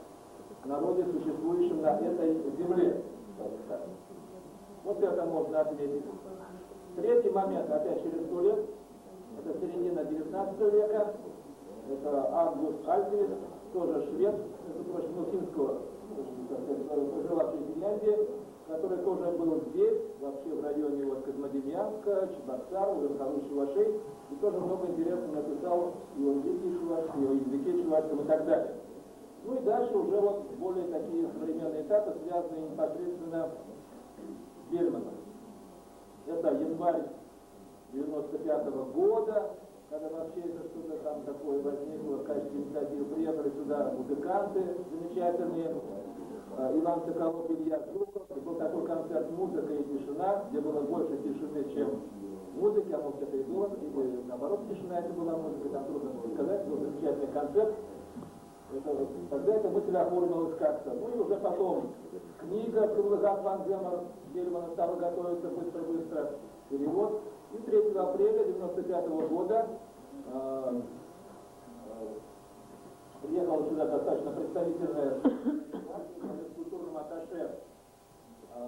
народе, существующем на этой земле. Вот это можно отметить. Третий момент, опять через 100 лет, это середина 19 века, это Август Альтвист, тоже швед, между прочим, ну, финского, проживавший в Финляндии, который тоже был здесь, вообще в районе вот Козьмодемьянска, Чебоксар, Верховых Чувашей, и тоже много интересного написал и о языке чувашском, и о языке чувашском и так далее. Ну и дальше уже вот более такие современные этапы, связанные непосредственно с Бельманом. Это январь 95-го года, когда вообще это что-то там такое возникло в качестве инициативы, приехали сюда музыканты замечательные, Иван Соколов, Илья Жуков. И был такой концерт «Музыка и тишина», где было больше тишины, чем музыки, а может это и было, или наоборот тишина это была музыка, там трудно было сказать, был замечательный концерт. Это, тогда эта мысль оформилась как-то. Ну и уже потом книга Кавлыгат Ван Земер, Бельмана стала готовиться быстро-быстро, перевод. И 3 апреля 1995 года приехала сюда достаточно представительная с культурным атташе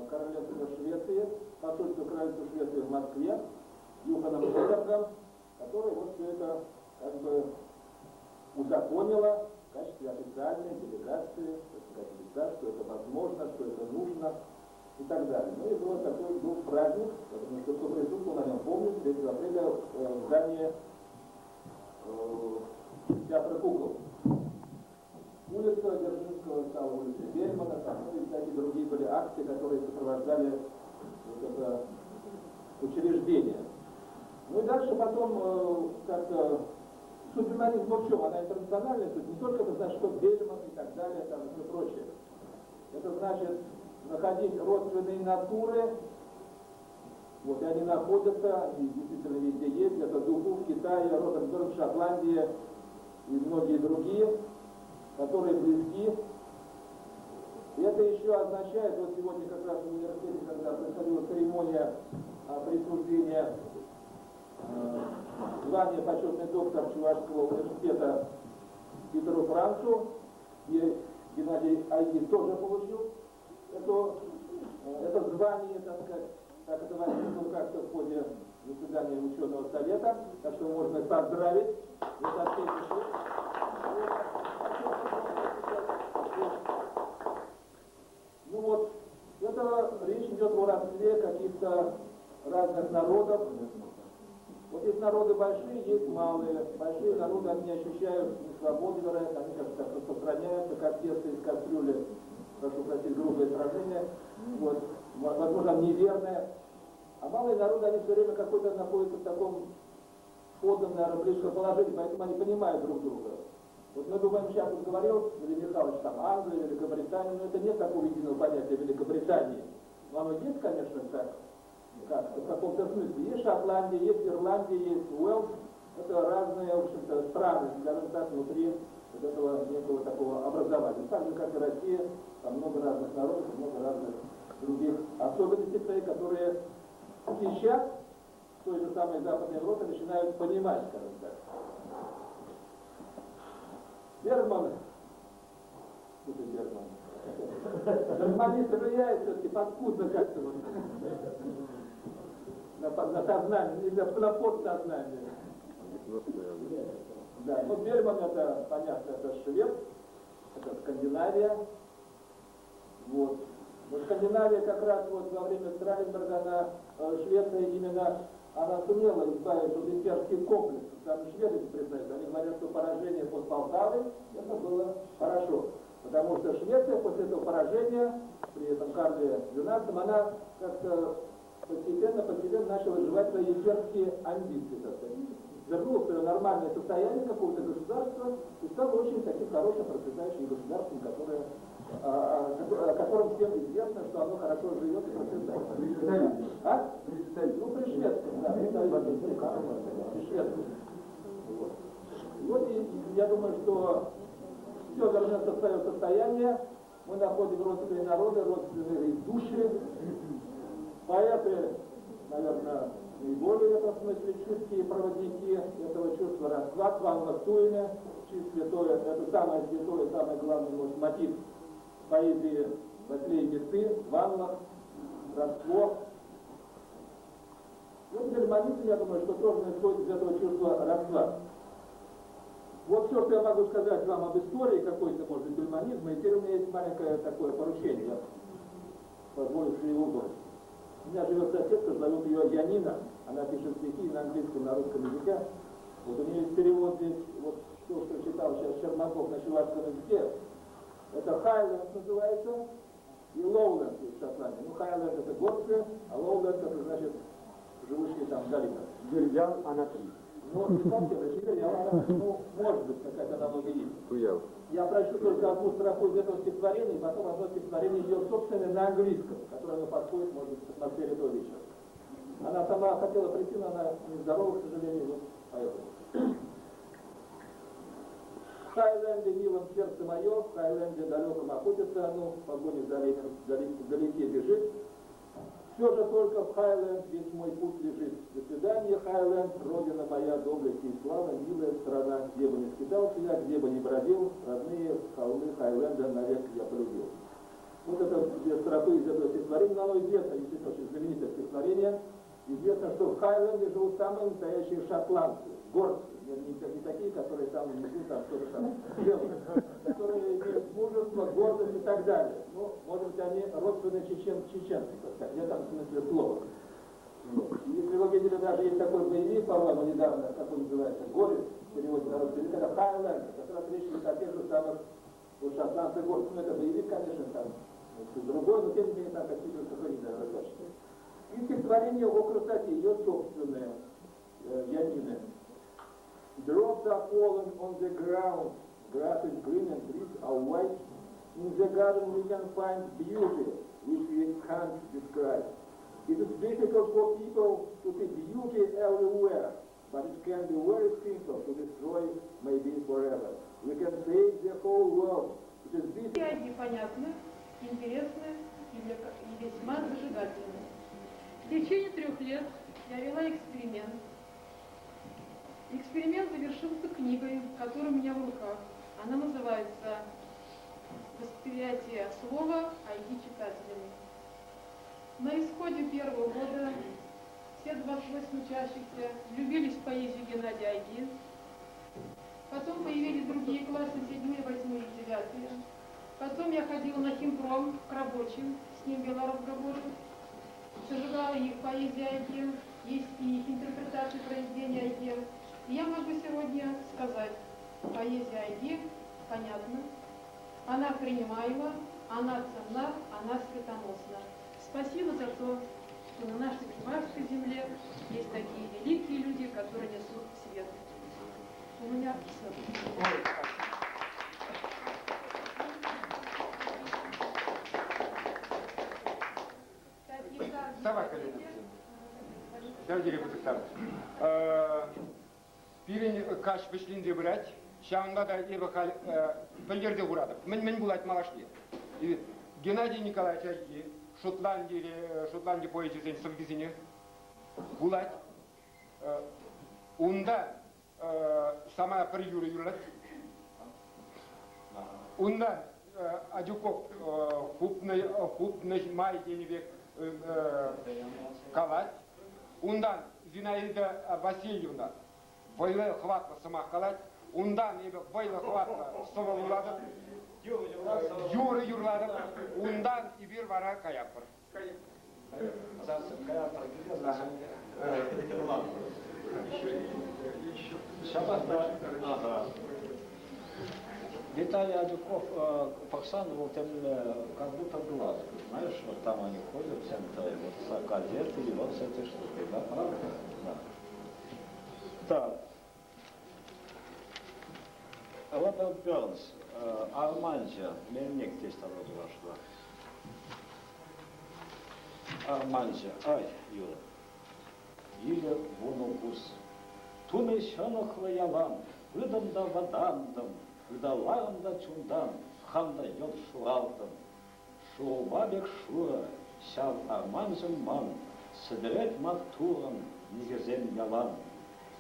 Королевства Швеции, посольство Королевства Швеции в Москве, Юханом Шедергом, который вот все это как бы узаконило в качестве официальной делегации, так сказать, лица, что это возможно, что это нужно и так далее. Ну и был такой был праздник, я думаю, что кто присутствовал, на нем помнит, 3 апреля в здании театра кукол. Улица Дзержинского стала улицей Бельмана, там, ну и всякие другие были акции, которые сопровождали вот это учреждение. Ну и дальше потом как-то суть журнализма в чем? Она интернациональная суть. Не только это значит, что Бельман и так далее, там, и все прочее. Это значит находить родственные натуры, вот, и они находятся, они действительно везде есть. Это Духу в Китае, Роберт Бернс в Шотландии и многие другие, которые близки. И это еще означает, вот сегодня как раз в университете, когда происходила церемония присуждения звания почетный доктор Чувашского университета Питеру Францу, и Геннадий Айги тоже получил это звание, так сказать, так это возникло как-то в ходе заседания ученого совета, так что можно поздравить. Ну вот, это речь идет о родстве каких-то разных народов. Вот есть народы большие, есть малые. Большие народы, они не ощущают ни свободы, вероятно, они как-то так распространяются, как тесто из кастрюли, прошу простить, грубое сравнение, вот, возможно, неверное. А малые народы, они все время какой-то находятся в таком сходном, наверное, близком положении, поэтому они понимают друг друга. Вот мы думаем, сейчас вот говорил Валерий Михайлович, там Англия, Великобритания, но это нет такого единого понятия Великобритании. Но оно есть, конечно, так, как, в каком-то смысле. Есть Шотландия, есть Ирландия, есть Уэльс. Это разные, в общем-то, страны, скажем так, внутри вот этого некого такого образования. Так же, как и Россия, там много разных народов, много разных других особенностей своих, которые сейчас в той же самой Западной Европе начинают понимать, скажем так. Бергман, что ты Бергман? Бергманист влияет все-таки паскудно как-то вот на сознание, или на подсознание. Да, ну Бельман это, понятно, это швед, это Скандинавия. Вот. Но Скандинавия как раз вот во время Страленберга, она, Швеция именно, она сумела избавиться от имперских комплексов. Сами шведы признают, они говорят, что поражение под Полтавой, это было хорошо. Потому что Швеция после этого поражения, при этом Карле XII, она как-то постепенно начала изживать свои имперские амбиции, так сказать. Вернула свое нормальное состояние какого-то государства и стала очень таким хорошим, процветающим государством, которое, о котором всем известно, что оно хорошо живет и процветает. При А? Ну, при шведском, да, при шведском. Вот. Вот и я думаю, что все вернется в свое состояние. Мы находим родственные народы, родственные души. Поэты, наверное, наиболее в этом смысле чуткие проводники этого чувства родства, Тванна чист святое, это самое святое, самый главный, может, мотив поэзии Василия Мессы, Ванна, родство. Вот германизм, я думаю, что тоже исходит из этого чувства родства. Вот все, что я могу сказать вам об истории какой-то, может быть, германизма, и теперь у меня есть маленькое такое поручение, я позволю себе его бросить. У меня живет соседка, зовут ее Янина, она пишет стихи на английском, на русском языке. Вот у нее есть перевод здесь, вот то, что читал сейчас Чернаков на чувашском языке. Это Highland называется, и Lowland есть в Шотландии. Ну, Highland это горцы, а Lowland это значит живущие там в долинах. Вирьял Анатри. Ну, не совсем, это Вирьял Анатри, ну, может быть, какая-то аналогия есть. Я прочту только одну строку из этого стихотворения, и потом одно стихотворение ее собственное на английском, которое оно подходит, может быть, к атмосфере этого вечера. Она сама хотела прийти, но она нездорова, к сожалению, вот поэтому. В Хайленде милом сердце мое, в Хайленде далеком охотится оно, в погоне за оленем вдалеке бежит. Все же только в Хайленд весь мой путь лежит. До свидания, Хайленд, родина моя, доблесть и слава, милая страна, где бы ни скитался я, где бы ни бродил, родные холмы Хайленда навек я полюбил. Вот это две строфы из этого стихотворения, но оно известно, действительно, очень знаменитое стихотворение. Известно, что в Хайленде живут самые настоящие шотландцы, горцы, не такие, которые там внизу там что-то там делают, которые имеют мужество, гордость и так далее. Ну, может быть, они родственные чеченцы, так сказать, в этом смысле слова. Вот. Если вы видели, даже есть такой боевик, по-моему, недавно, как он называется, «Горец», в переводе на русский язык, это «Хайлендер», как раз речь идет о тех же самых вот, шотландцах горцах. Ну, это боевик, конечно, там все другое, но тем не менее там какие-то сохранили достаточно. И стихотворение о красоте, ее собственное, Янины. Drops are falling on the ground, grass is green and trees are white. In the garden we can find beauty, which we can't describe. It is difficult for people to see beauty everywhere, but it can be very simple to destroy maybe forever. We can save the whole world. It is difficult. Непонятны, интересны и весьма зажигательны. В течение 3 лет я вела эксперимент. Эксперимент завершился книгой, которая у меня в руках. Она называется «Восприятие слова Айги читателями». На исходе первого года все 28 учащихся влюбились в поэзию Геннадия Айги. Потом появились другие классы, 7, 8 и 9. Потом я ходила на химпром к рабочим, с ним вела разговоры, зажигала их поэзию Айги, есть и их интерпретации произведения Айги. И я могу сегодня сказать, поэзия Айги понятна, она принимаема, она ценна, она светоносна. Спасибо за то, что на нашей чувашской земле есть такие великие люди, которые несут свет. У меня все. Тавах, Елена Ҫав тери пысӑк тав. Пирӗн каҫ вӗҫленсе пырать. Ҫавӑнпа та эпӗ халь пӗлтерсе хуратӑп. Мӗн-мӗн пулать малашне? Геннадий Николаевич Айхи Шотландире, Шотланди поэчӗсен сӑввисене вулать. Унта сама пӗр юрӑ юрлать. Унта Адюков хупнӑ май тенӗ пек калать. Унтан Зинаида Васильевна вӑйлӑ хӑватлӑ сӑмах калать. Унтан эпӗ вӑйлӑ хӑватлӑ сӑвӑ вулатӑп. Юрӑ юрлатӑп. Унтан эпир вара каятпӑр. Ҫапах та ага. Виталий Адюков пӑхсан, вӑл темле, как будто Глазго, знаешь, вот там они ходят всем-то, вот с газеты и вот с этой штукой, да, правда? Да. Так. Роберт Бернс, Арманҫӑ, Мельник здесь там вошла. Арманҫӑ, ай, Юра. Илӗ вунӑ пус. Тунӑ ҫӑнӑхлӑ ялан, пытӑм та вӑтантӑм, ыталарӑм та чунтан, хам та йӑлт шуралтӑм. Шурупа пек шурӑ ҫав арманҫӑм ман, сӗтӗрет маттурӑн никӗсем ялан.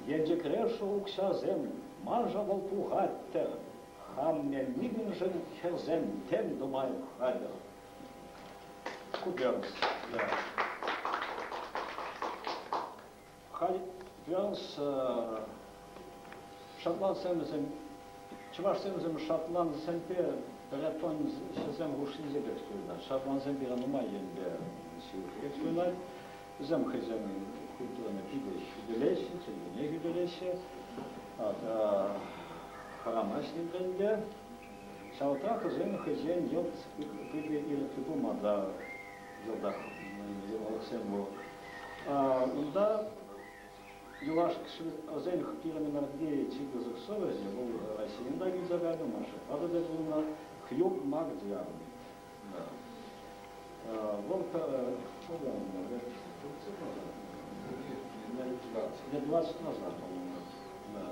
Енчӗкре шур укҫасем маншӑн вӑл пухать-тӗр, хам мелникӗншӗн хӗрсем тем тума хатӗр. Ку Бернс, да. Халь Бернс шотландсем вӗсем, чӑвашсем вӗсем шотландсемпе бретонсем хушшинче пек туйӑнать. Шотландсем пире нумай енпе ҫывӑх пек туйӑнать. Вӗсем хӑйсен культурине питӗ хӳтӗлеҫҫӗ, чӗлхене хӳтӗлеҫҫӗ. Хӑрамасть нимрен те. Ҫавӑнтах вӗсем хӑйсен йӑлт питӗ ирӗклӗ пулма та йӑлтах йывӑрлӑхсем пур. Унта юлашки вӗсен пирӗн ӗмӗрти чи пысӑк сӑвӑҫӗ вӑл Российӑн та килсе кайнӑ, Машӑпа та тӗл пулнӑ Хьюг Макдиармид. Вӑл лет 20 назад, по-моему. Да.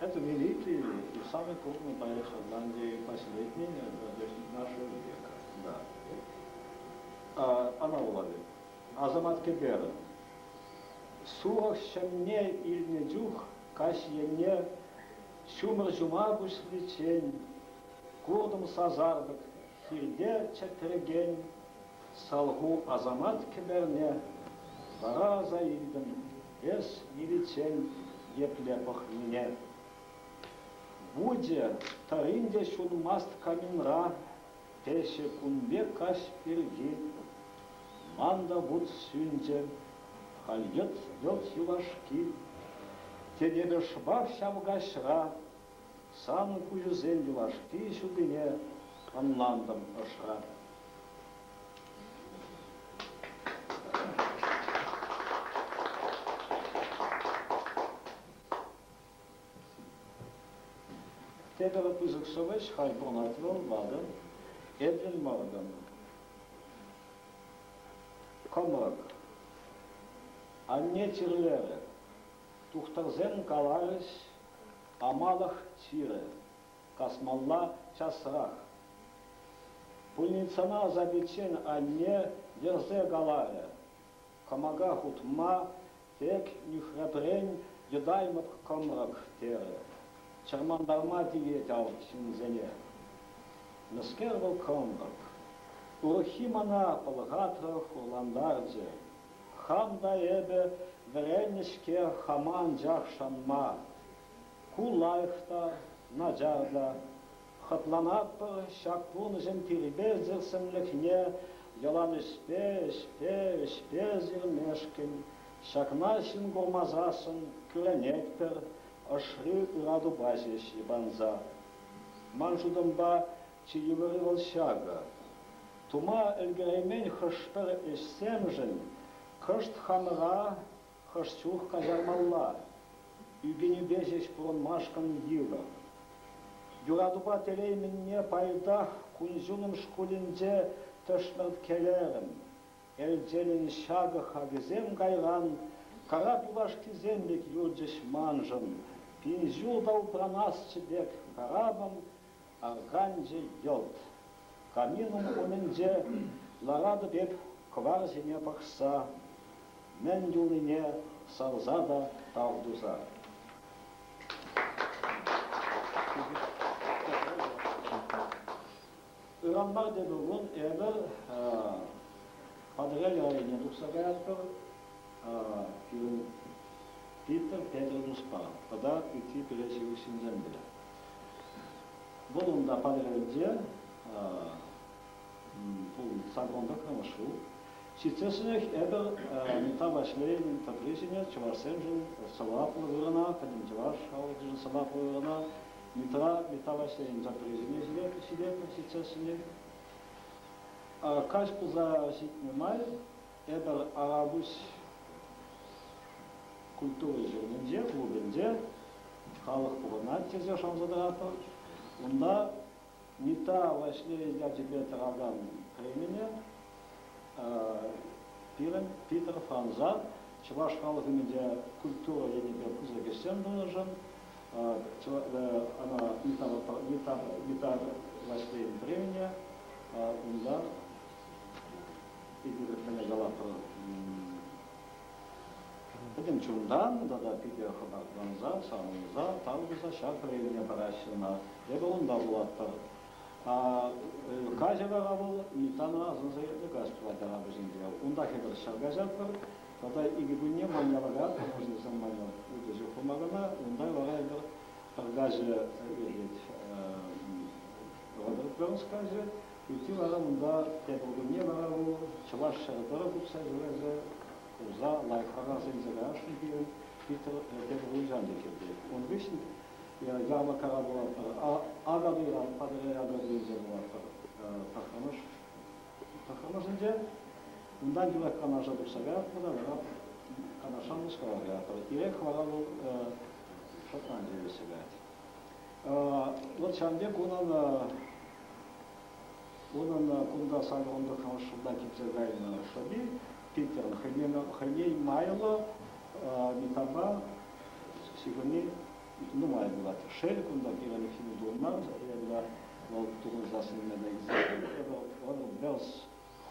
Это великий и самый крупный поэт Шотландии последний, то есть нашего века. Да. Ӑна вулатӑп. Асамат кӗперӗ. Сурӑх ҫӑмне илнӗ чух каҫ енне ҫумӑр ҫума пуҫличчен куртӑм сасартӑк хирте чӗтрекен салху асамат кӗперне, вара аса илтӗм эс виличчен епле пӑхнине. Вучӗ тӑрин те ҫунмасть каминра, теҫҫӗ кун пек каҫ пирки. Ман та вут сӳнчӗ, халь йӑлт юлашки. Тен, эпӗ шӑпах ҫав каҫра сан куҫусен юлашки ҫутине ӑнлантӑм ӑшра. Тепӗр пысӑк сӑвӑҫ халь пурӑнать вӑл, ватӑ, Эдвин Морган. Кӑмрӑк. Анне чирлерӗ. Тухтӑрсем каларӗҫ, амалӑх чирӗ. Касмалла часрах. Пульницана ӑсатиччен анне йӗрсе каларӗ. Кӑмака хутма тек нӳхрепрен йӑтаймӑп кӑмрӑк, терӗ. Чӑрмантарма тивет ав ҫынсене. Мӗскер вӑл кӑмрӑк? Урӑххи мана пӑлхатрӗ, хурлантарчӗ. Хам та эпӗ вӗреннӗ-ҫке хама анчах шанма. Ку лайӑх та, начар та. Хӑтланатпӑр ҫак пурнӑҫӑн тирпейсӗр сӗмлӗхне ялан ӗҫпе, ӗҫпе, ӗҫпе сирмешкӗн. Ҫакна ҫын курмасассӑн кӳренетпӗр, ӑшри ыратупа ҫеҫ йӑпанса. Ман шутӑмпа, чи йывӑрри вӑл ҫакӑ. Тума ӗлкӗреймен хӑш-пӗр ӗҫсемшӗн кӑшт хамӑра хӑш чух каҫармалла, ӳкӗнӳпе ҫеҫ пурӑнмашкӑн йывӑр. Юратупа телей мӗнне пайтах кун-ҫулӑм шкулӗнче тӗшмӗрткелерӗм. Элчелӗн ҫакӑ хакӗсем кайран карап юлашкисем пек юлчӗҫ маншӑн. Пин ҫул та упранасчӗ пек карапӑм арканчӗ йӑлт. Каминӑн умӗнче ларатӑп эп кӑвар ҫине пӑхса, мӗн юлнине савса та тав туса. Ыран мар тепӗр кун эпӗр Патӑрьел районне тухса каятпӑр. Пирӗн Питӗр Петӗр туспа тата ытти пире ҫывӑх ҫынсемпе. Вӑл унта Патӑрьелӗнче сакӑрӑн ҫул. Ҫитсессӗнех эпӗр Митта Ваҫлейӗн тӑпри ҫине чӑвашсемшӗн сӑваплӑ вырӑна, пӗтӗм чӑваш халӑхӗшӗн сӑваплӑ вырӑна Митта Ваҫлейӗн тӑпри ҫине ҫитетпӗр ҫитсессӗнех. Каҫ пулса ҫитнӗ май эпӗр Арапуҫ культура ҫуртӗнче, клубӗнче халӑх пухӑнать тесе шанса тӑратпӑр. Унта Митта Ваҫлей ячӗпе тӑракан премине пирӗн Питӗр Франза чӑваш халӑх умӗнче культура енӗпе пысӑк ӗҫсем тунӑшӑн ӑна Митта Ваҫлейӗн премине унта эпир мӗне калатпӑр Пӗтӗм чунтан тата питӗ хӑпартланса, савӑнса, тав туса ҫав премине параҫҫӗ ӑна. Эпӗ унта пулатпӑр. Каҫӗ вара вӑл Миттана асӑнса иртнӗ каҫ пулать арапӗсенче. Унтах эпир ҫав каҫатпӑр. Тата икӗ кунне Маньяла каятпӑр, мӑшӑрсем Маньял утӑ ҫухрӑма кӑна. Унта вара эпир пӗр каҫӗ иртет Роберт Бернс каҫӗ. Ытти вара унта тепӗр кунне вара вӑл чӑваш ҫӗрӗ тӑрӑх утса ҫӳресе курса лайӑхрах аса илсе каясшӑн пирӗн Питӗр тепӗр кунҫан те килтет. Ун хыҫҫӑн ярмаркӑра пулатпӑр, Акатуйра, Патӑрьел Акатуйӗнче пулатпӑр тӑххӑрмӗш тӑххӑрмӗшӗнче. Унтан тӳрех Канаша тухса каятпӑр та вара Канашран Мускава каятпӑр. Ирех вара вӑл Шотландие вӗҫсе каять. Вот ҫавӑн пек унӑн Унӑн кунта сакӑрӑн ҫулта килсе кайнӑ шӑпи Питерӑн хӑйне майлӑ Митапа ҫыхӑнни нумай пулать. Шел, кунта пирӗн хими пулман, эпӗ вӑл тухӑнса сӗнме илсе эпӗ Берс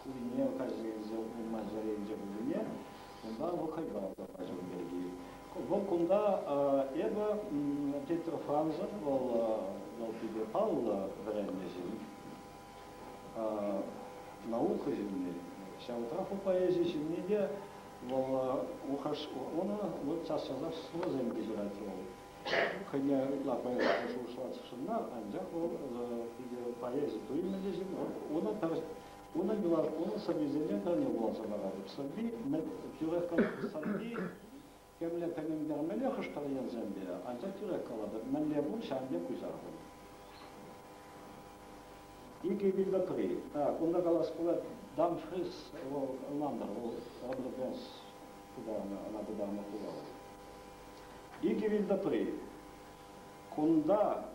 хулине кайса илсе улма-ҫӗренче пулнине унта вӑл хӑй каласа пачӗ ун пирки. Вӑл кунта эпӗ Петр Франзӑн вӑл вӑл питӗ паллӑ вӗреннӗ ҫын, наука ҫынни. Ҫавӑнтах вӑл поэзи ҫынни те вӑл унӑн вӑл час-часах сӑвӑсем те ҫырать вӑл. Хӑйне ытла поэт шухӑшласшӑн мар, анчах вӑл питӗ поэзи туйӑмӗ те ҫын. Унӑн пӗр Унӑн унӑн сӑввисене пӗрне вуласа паратӑп. Сӑвви, тӳрех сӑвви темле тӗлӗнтермелле хӑш-пӗр енсемпе, анчах тӳрех калатӑп, мӗнле пур, ҫавӑн пек куҫартӑм. Икӗ вилтӑпри. Так, унта калас пулать, Дамфрис вӑл ӑнлантӑр, вӑл Роберт Бернс пытарнӑ, ӑна пытарнӑ хула вӑл. Икӗ вилтӑпри. Кунта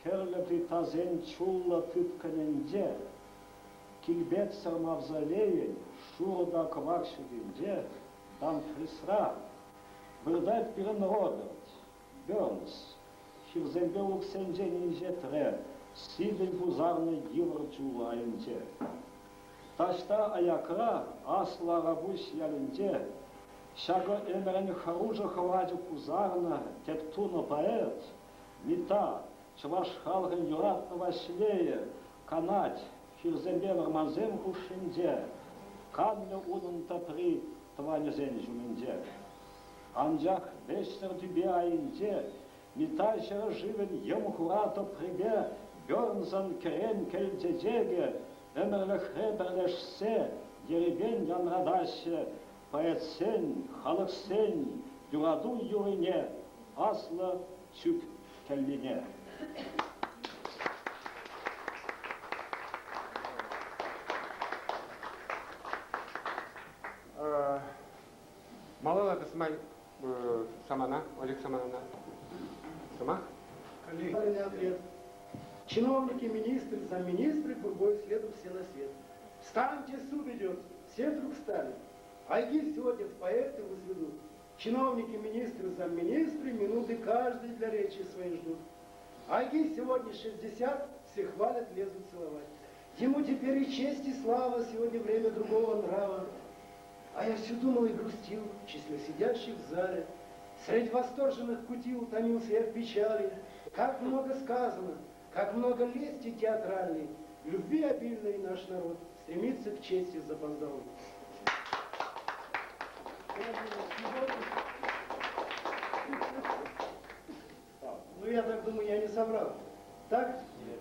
хӗрлӗ плитасен чуллӑ тыткӑнӗнче, килпетсӗр мавзолейӗн шурӑ та кӑвак ҫутинче Дамфрисра выртать пирӗн Роберт Бернс, хирсемпе улӑхсенчен инҫетре, сиввӗн пусарнӑ йывӑр чул айӗнче. Таҫта аякра, Аслӑ Арапуҫ ялӗнче, ҫакӑ ӗмӗрӗн хӑрушӑ хӑвачӗ пусарнӑ тӗп тунӑ поэт Митта, чӑваш халӑхӗн юратнӑ Ваҫлейӗ, канать хирсемпе вӑрмансем хушшинче, канлӗ унӑн тӑпри тӑванӗсен ҫумӗнче. Анчах вӗҫсӗр тӳпе айӗнче Митта ҫӗршывӗн йӑм-хура тӑприпе Бернсӑн кӗрен кӗл чечекӗ ӗмӗрлӗхре пӗрлешсе ерипен янратаҫҫӗ поэтсен, халӑхсен юрату юррине, аслӑ чӳк кӗллине. Малалла тӑсмай самана, Олег Саманана. Сӑмах? Ответ. Чиновники, министры, замминистры гурьбой следом все на свет. Встаньте, суд идет, все вдруг встали. Айги сегодня в поэты возведут. Чиновники, министры, замминистры минуты каждый для речи своей ждут. Айги сегодня 60, все хвалят, лезут целовать. Ему теперь и честь, и слава, сегодня время другого нрава. А я все думал и грустил, в числе сидящих в зале. Среди восторженных кутил томился я в печали. Как много сказано, как много лести театральной, Любви обильной наш народ стремится к чести запоздалой. Ну, я так думаю, я не соврал. Так? Нет,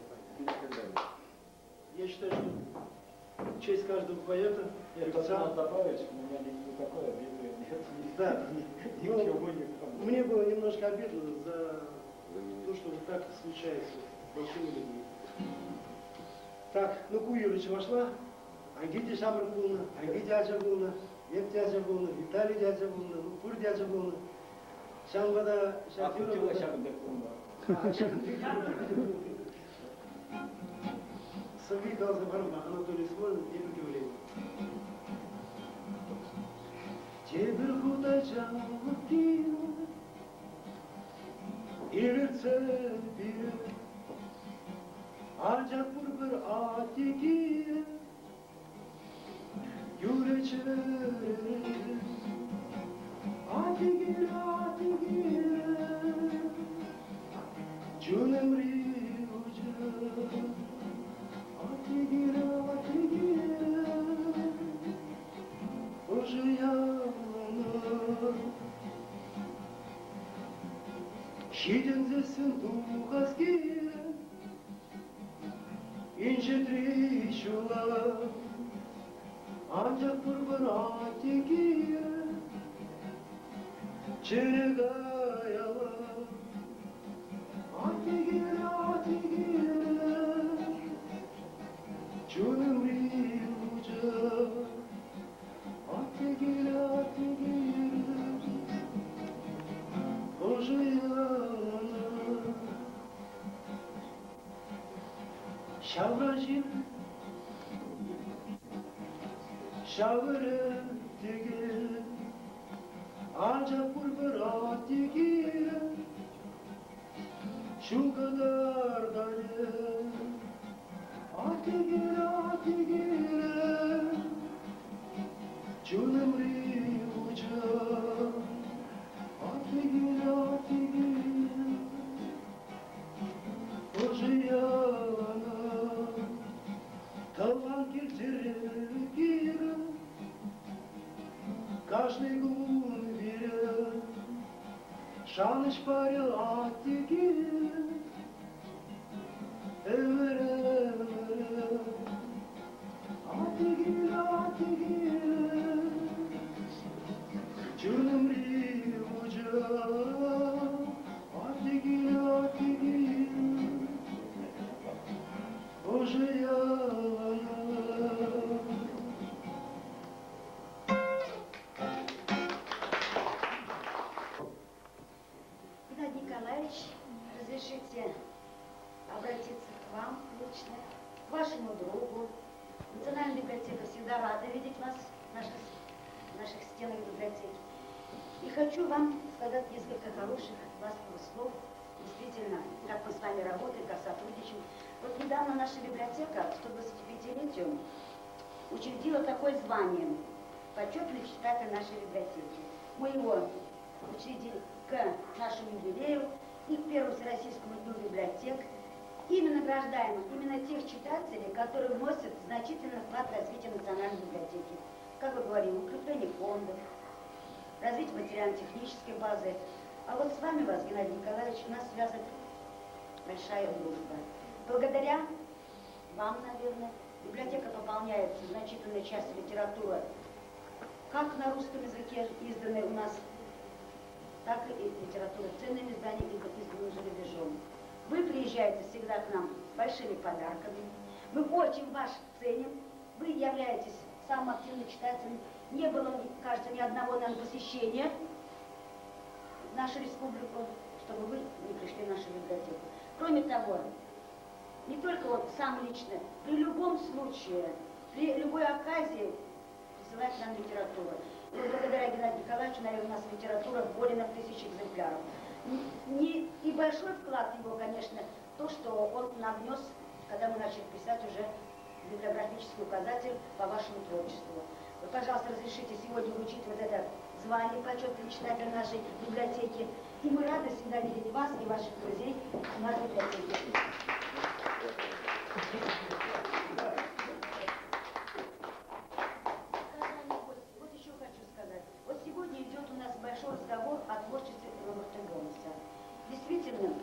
Я считаю, что честь каждого поэта. Я хотел добавить, у меня никакой обиды нет. Да. Ничего никому. Мне было немножко обидно за то, что вот так случается с большими людьми. Так, ну ку Юрьевич вошла, Айги те ҫамрӑк пулнӑ, Айги те ача пулнӑ, эп те ача пулнӑ, Виталий те ача пулнӑ, ну пур те ача пулнӑ. Ҫавӑнпа та ҫак юрӑ... ҫакӑн пек пулнӑ. Сӑвви каласа парма Анатолий Смолин тепӗр кӗвӗлет. Тепӗр хут ачалӑх килнӗ, илӗртсе пире. Анчах пурпӗр атте килӗ, юрӗ чӗрере. Атте килӗ, атте килӗ, чунӑмри учӗ. Атте килӗ, атте килӗ, ӑшӑ ялана. Ҫитӗнсессӗн тухас килӗ инҫетри ҫула. Анчах пурпӗр атте килӗ чӗре каяла. Атте килӗ, атте килӗ, чунӑмри луча. Атте килӗ, атте килӗ, ӑшӑ ялана. Ҫавра ҫын ҫавӑрӗ текен, анчах пурпӗр атте килӗ, ҫул кӑтартать. Атте килӗ, атте килӗ, чунӑмри вучах. Атте килӗ, атте килӗ, ӑшӑ ялана. Тӑван килсӗре килӗ, кашни кун пире шанӑҫ парӗ атте килӗ. Ӗмӗр-ӗмӗре. Всегда рада видеть вас в наших, в наших стенах библиотеки. И хочу вам сказать несколько хороших, ласковых слов. Действительно, как мы с вами работаем, как сотрудничаем. Вот недавно наша библиотека к 125-летию учредила такое звание «Почетный читатель нашей библиотеки». Мы его учредили к нашему юбилею и к первому Всероссийскому дню библиотек. Именно награждаем именно тех читателей, которые вносят значительный вклад в развитие национальной библиотеки. Как вы говорили, укрепление фондов, развитие материально-технической базы. А вот с вами, вас, Геннадий Николаевич, у нас связывает большая дружба. Благодаря вам, наверное, библиотека пополняется значительной частью литературы, как на русском языке, изданной у нас, так и литература ценными изданиями, изданными за рубежом. Вы приезжаете всегда к нам с большими подарками. Мы очень вас ценим. Вы являетесь самым активным читателем. Не было, кажется, ни одного, наверное, посещения в нашу республику, чтобы вы не пришли в нашу библиотеку. Кроме того, не только вот сам лично, при любом случае, при любой оказии присылать нам литературу. И вот благодаря Геннадию Николаевичу, наверное, у нас литература более на 1000 экземпляров. Не, и большой вклад его, конечно, то, что он нам внес, когда мы начали писать уже библиографический указатель по вашему творчеству. Вы, пожалуйста, разрешите сегодня вручить вот это звание почетный читатель нашей библиотеки. И мы рады всегда видеть вас и ваших друзей у нас в библиотеке. Вот еще хочу сказать. Вот сегодня идет у нас большой разговор о творчестве Роберта Бернса. Действительно,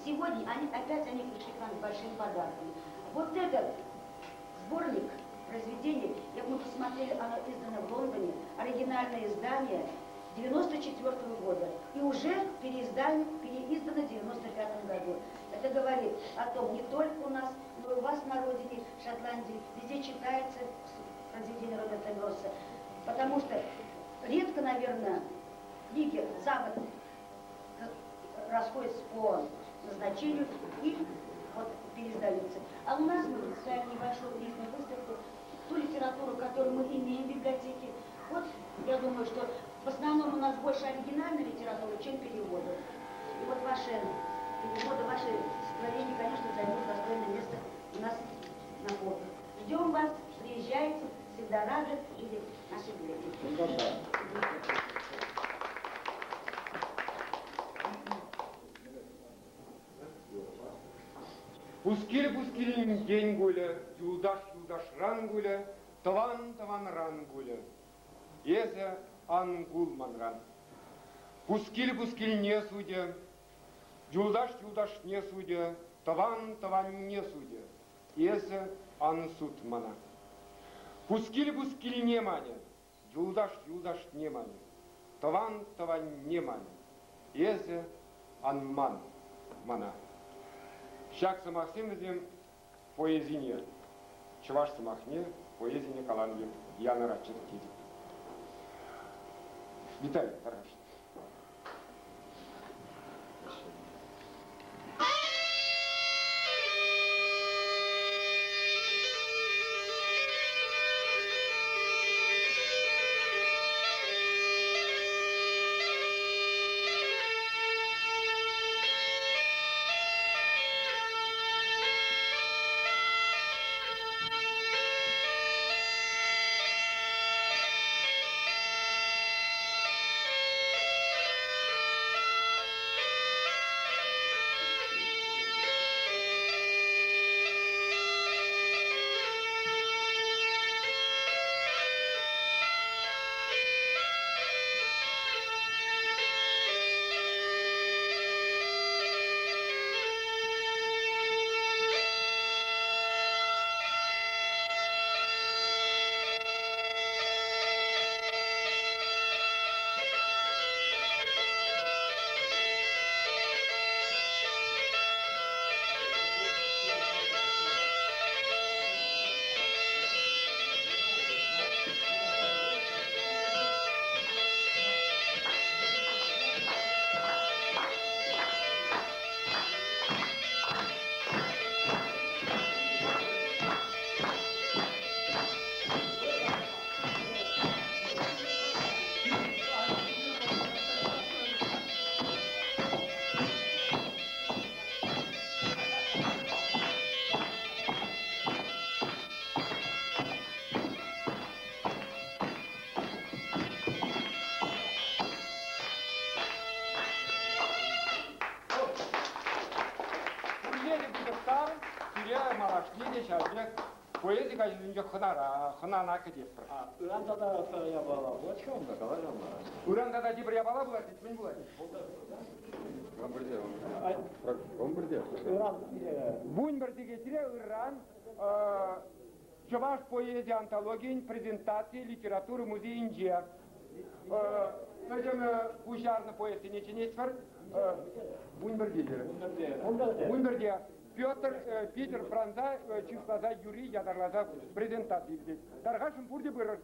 сегодня они, опять они пришли к нам с большим подарком. Вот этот сборник произведений, я мы посмотрели, оно издано в Лондоне, оригинальное издание 94 года и уже переиздано, переиздано в 95 году. Это говорит о том, не только у нас, но и у вас на родине, в Шотландии, везде читается произведение Роберта Бернса. Потому что редко, наверное, книги за год расходятся по назначению и вот переиздаются. А у нас мы представили небольшую книжную выставку, ту литературу, которую мы имеем в библиотеке. Вот, я думаю, что в основном у нас больше оригинальной литературы, чем переводов. И вот ваши переводы, ваши стихотворения, конечно, займут достойное место у нас на полках. Ждем вас, приезжайте, всегда рады видеть наши библиотеки. Пускил пускилӗнчен кулӗ, юлташ юлташран кулӗ, тӑван тӑванран кулӗ. Эсӗ ан кул манран. Пускил пускилне судӗ, юлташ юлташне судӗ, тӑван тӑванне судӗ. Эсӗ ан суд мана. Пускил пускилне манӗ, юлташ юлташне манӗ, тӑван тӑванне манӗ. Эсӗ ан ман мана. Ҫак сӑмахсем вӗсем поэзине, чӑваш сӑмахне поэзине каланӑ пек янӑратчӑр тетӗп. Виталий тархасшӑн. Малашне те ҫав пек поэзи каҫӗсенче хӑнара, хӑнана кӗтетпӗр. Ыран тата пӗр япала пулать-ха унта, калаҫа мана. Ыран тата тепӗр япала пулать, мӗн пулать? Вунпӗр сехетре ыран Чӑваш поэзи антологийӗн презентацийӗ литература музейӗнче. Пӗтӗм пуҫарнӑ поэтсене чӗнетпӗр. Вунпӗрте терӗ. Вунпӗрте. Петр Питӗр Франца чысласа юри ятарласа презентаци иртет. Тархасшӑн пурте пырӑр.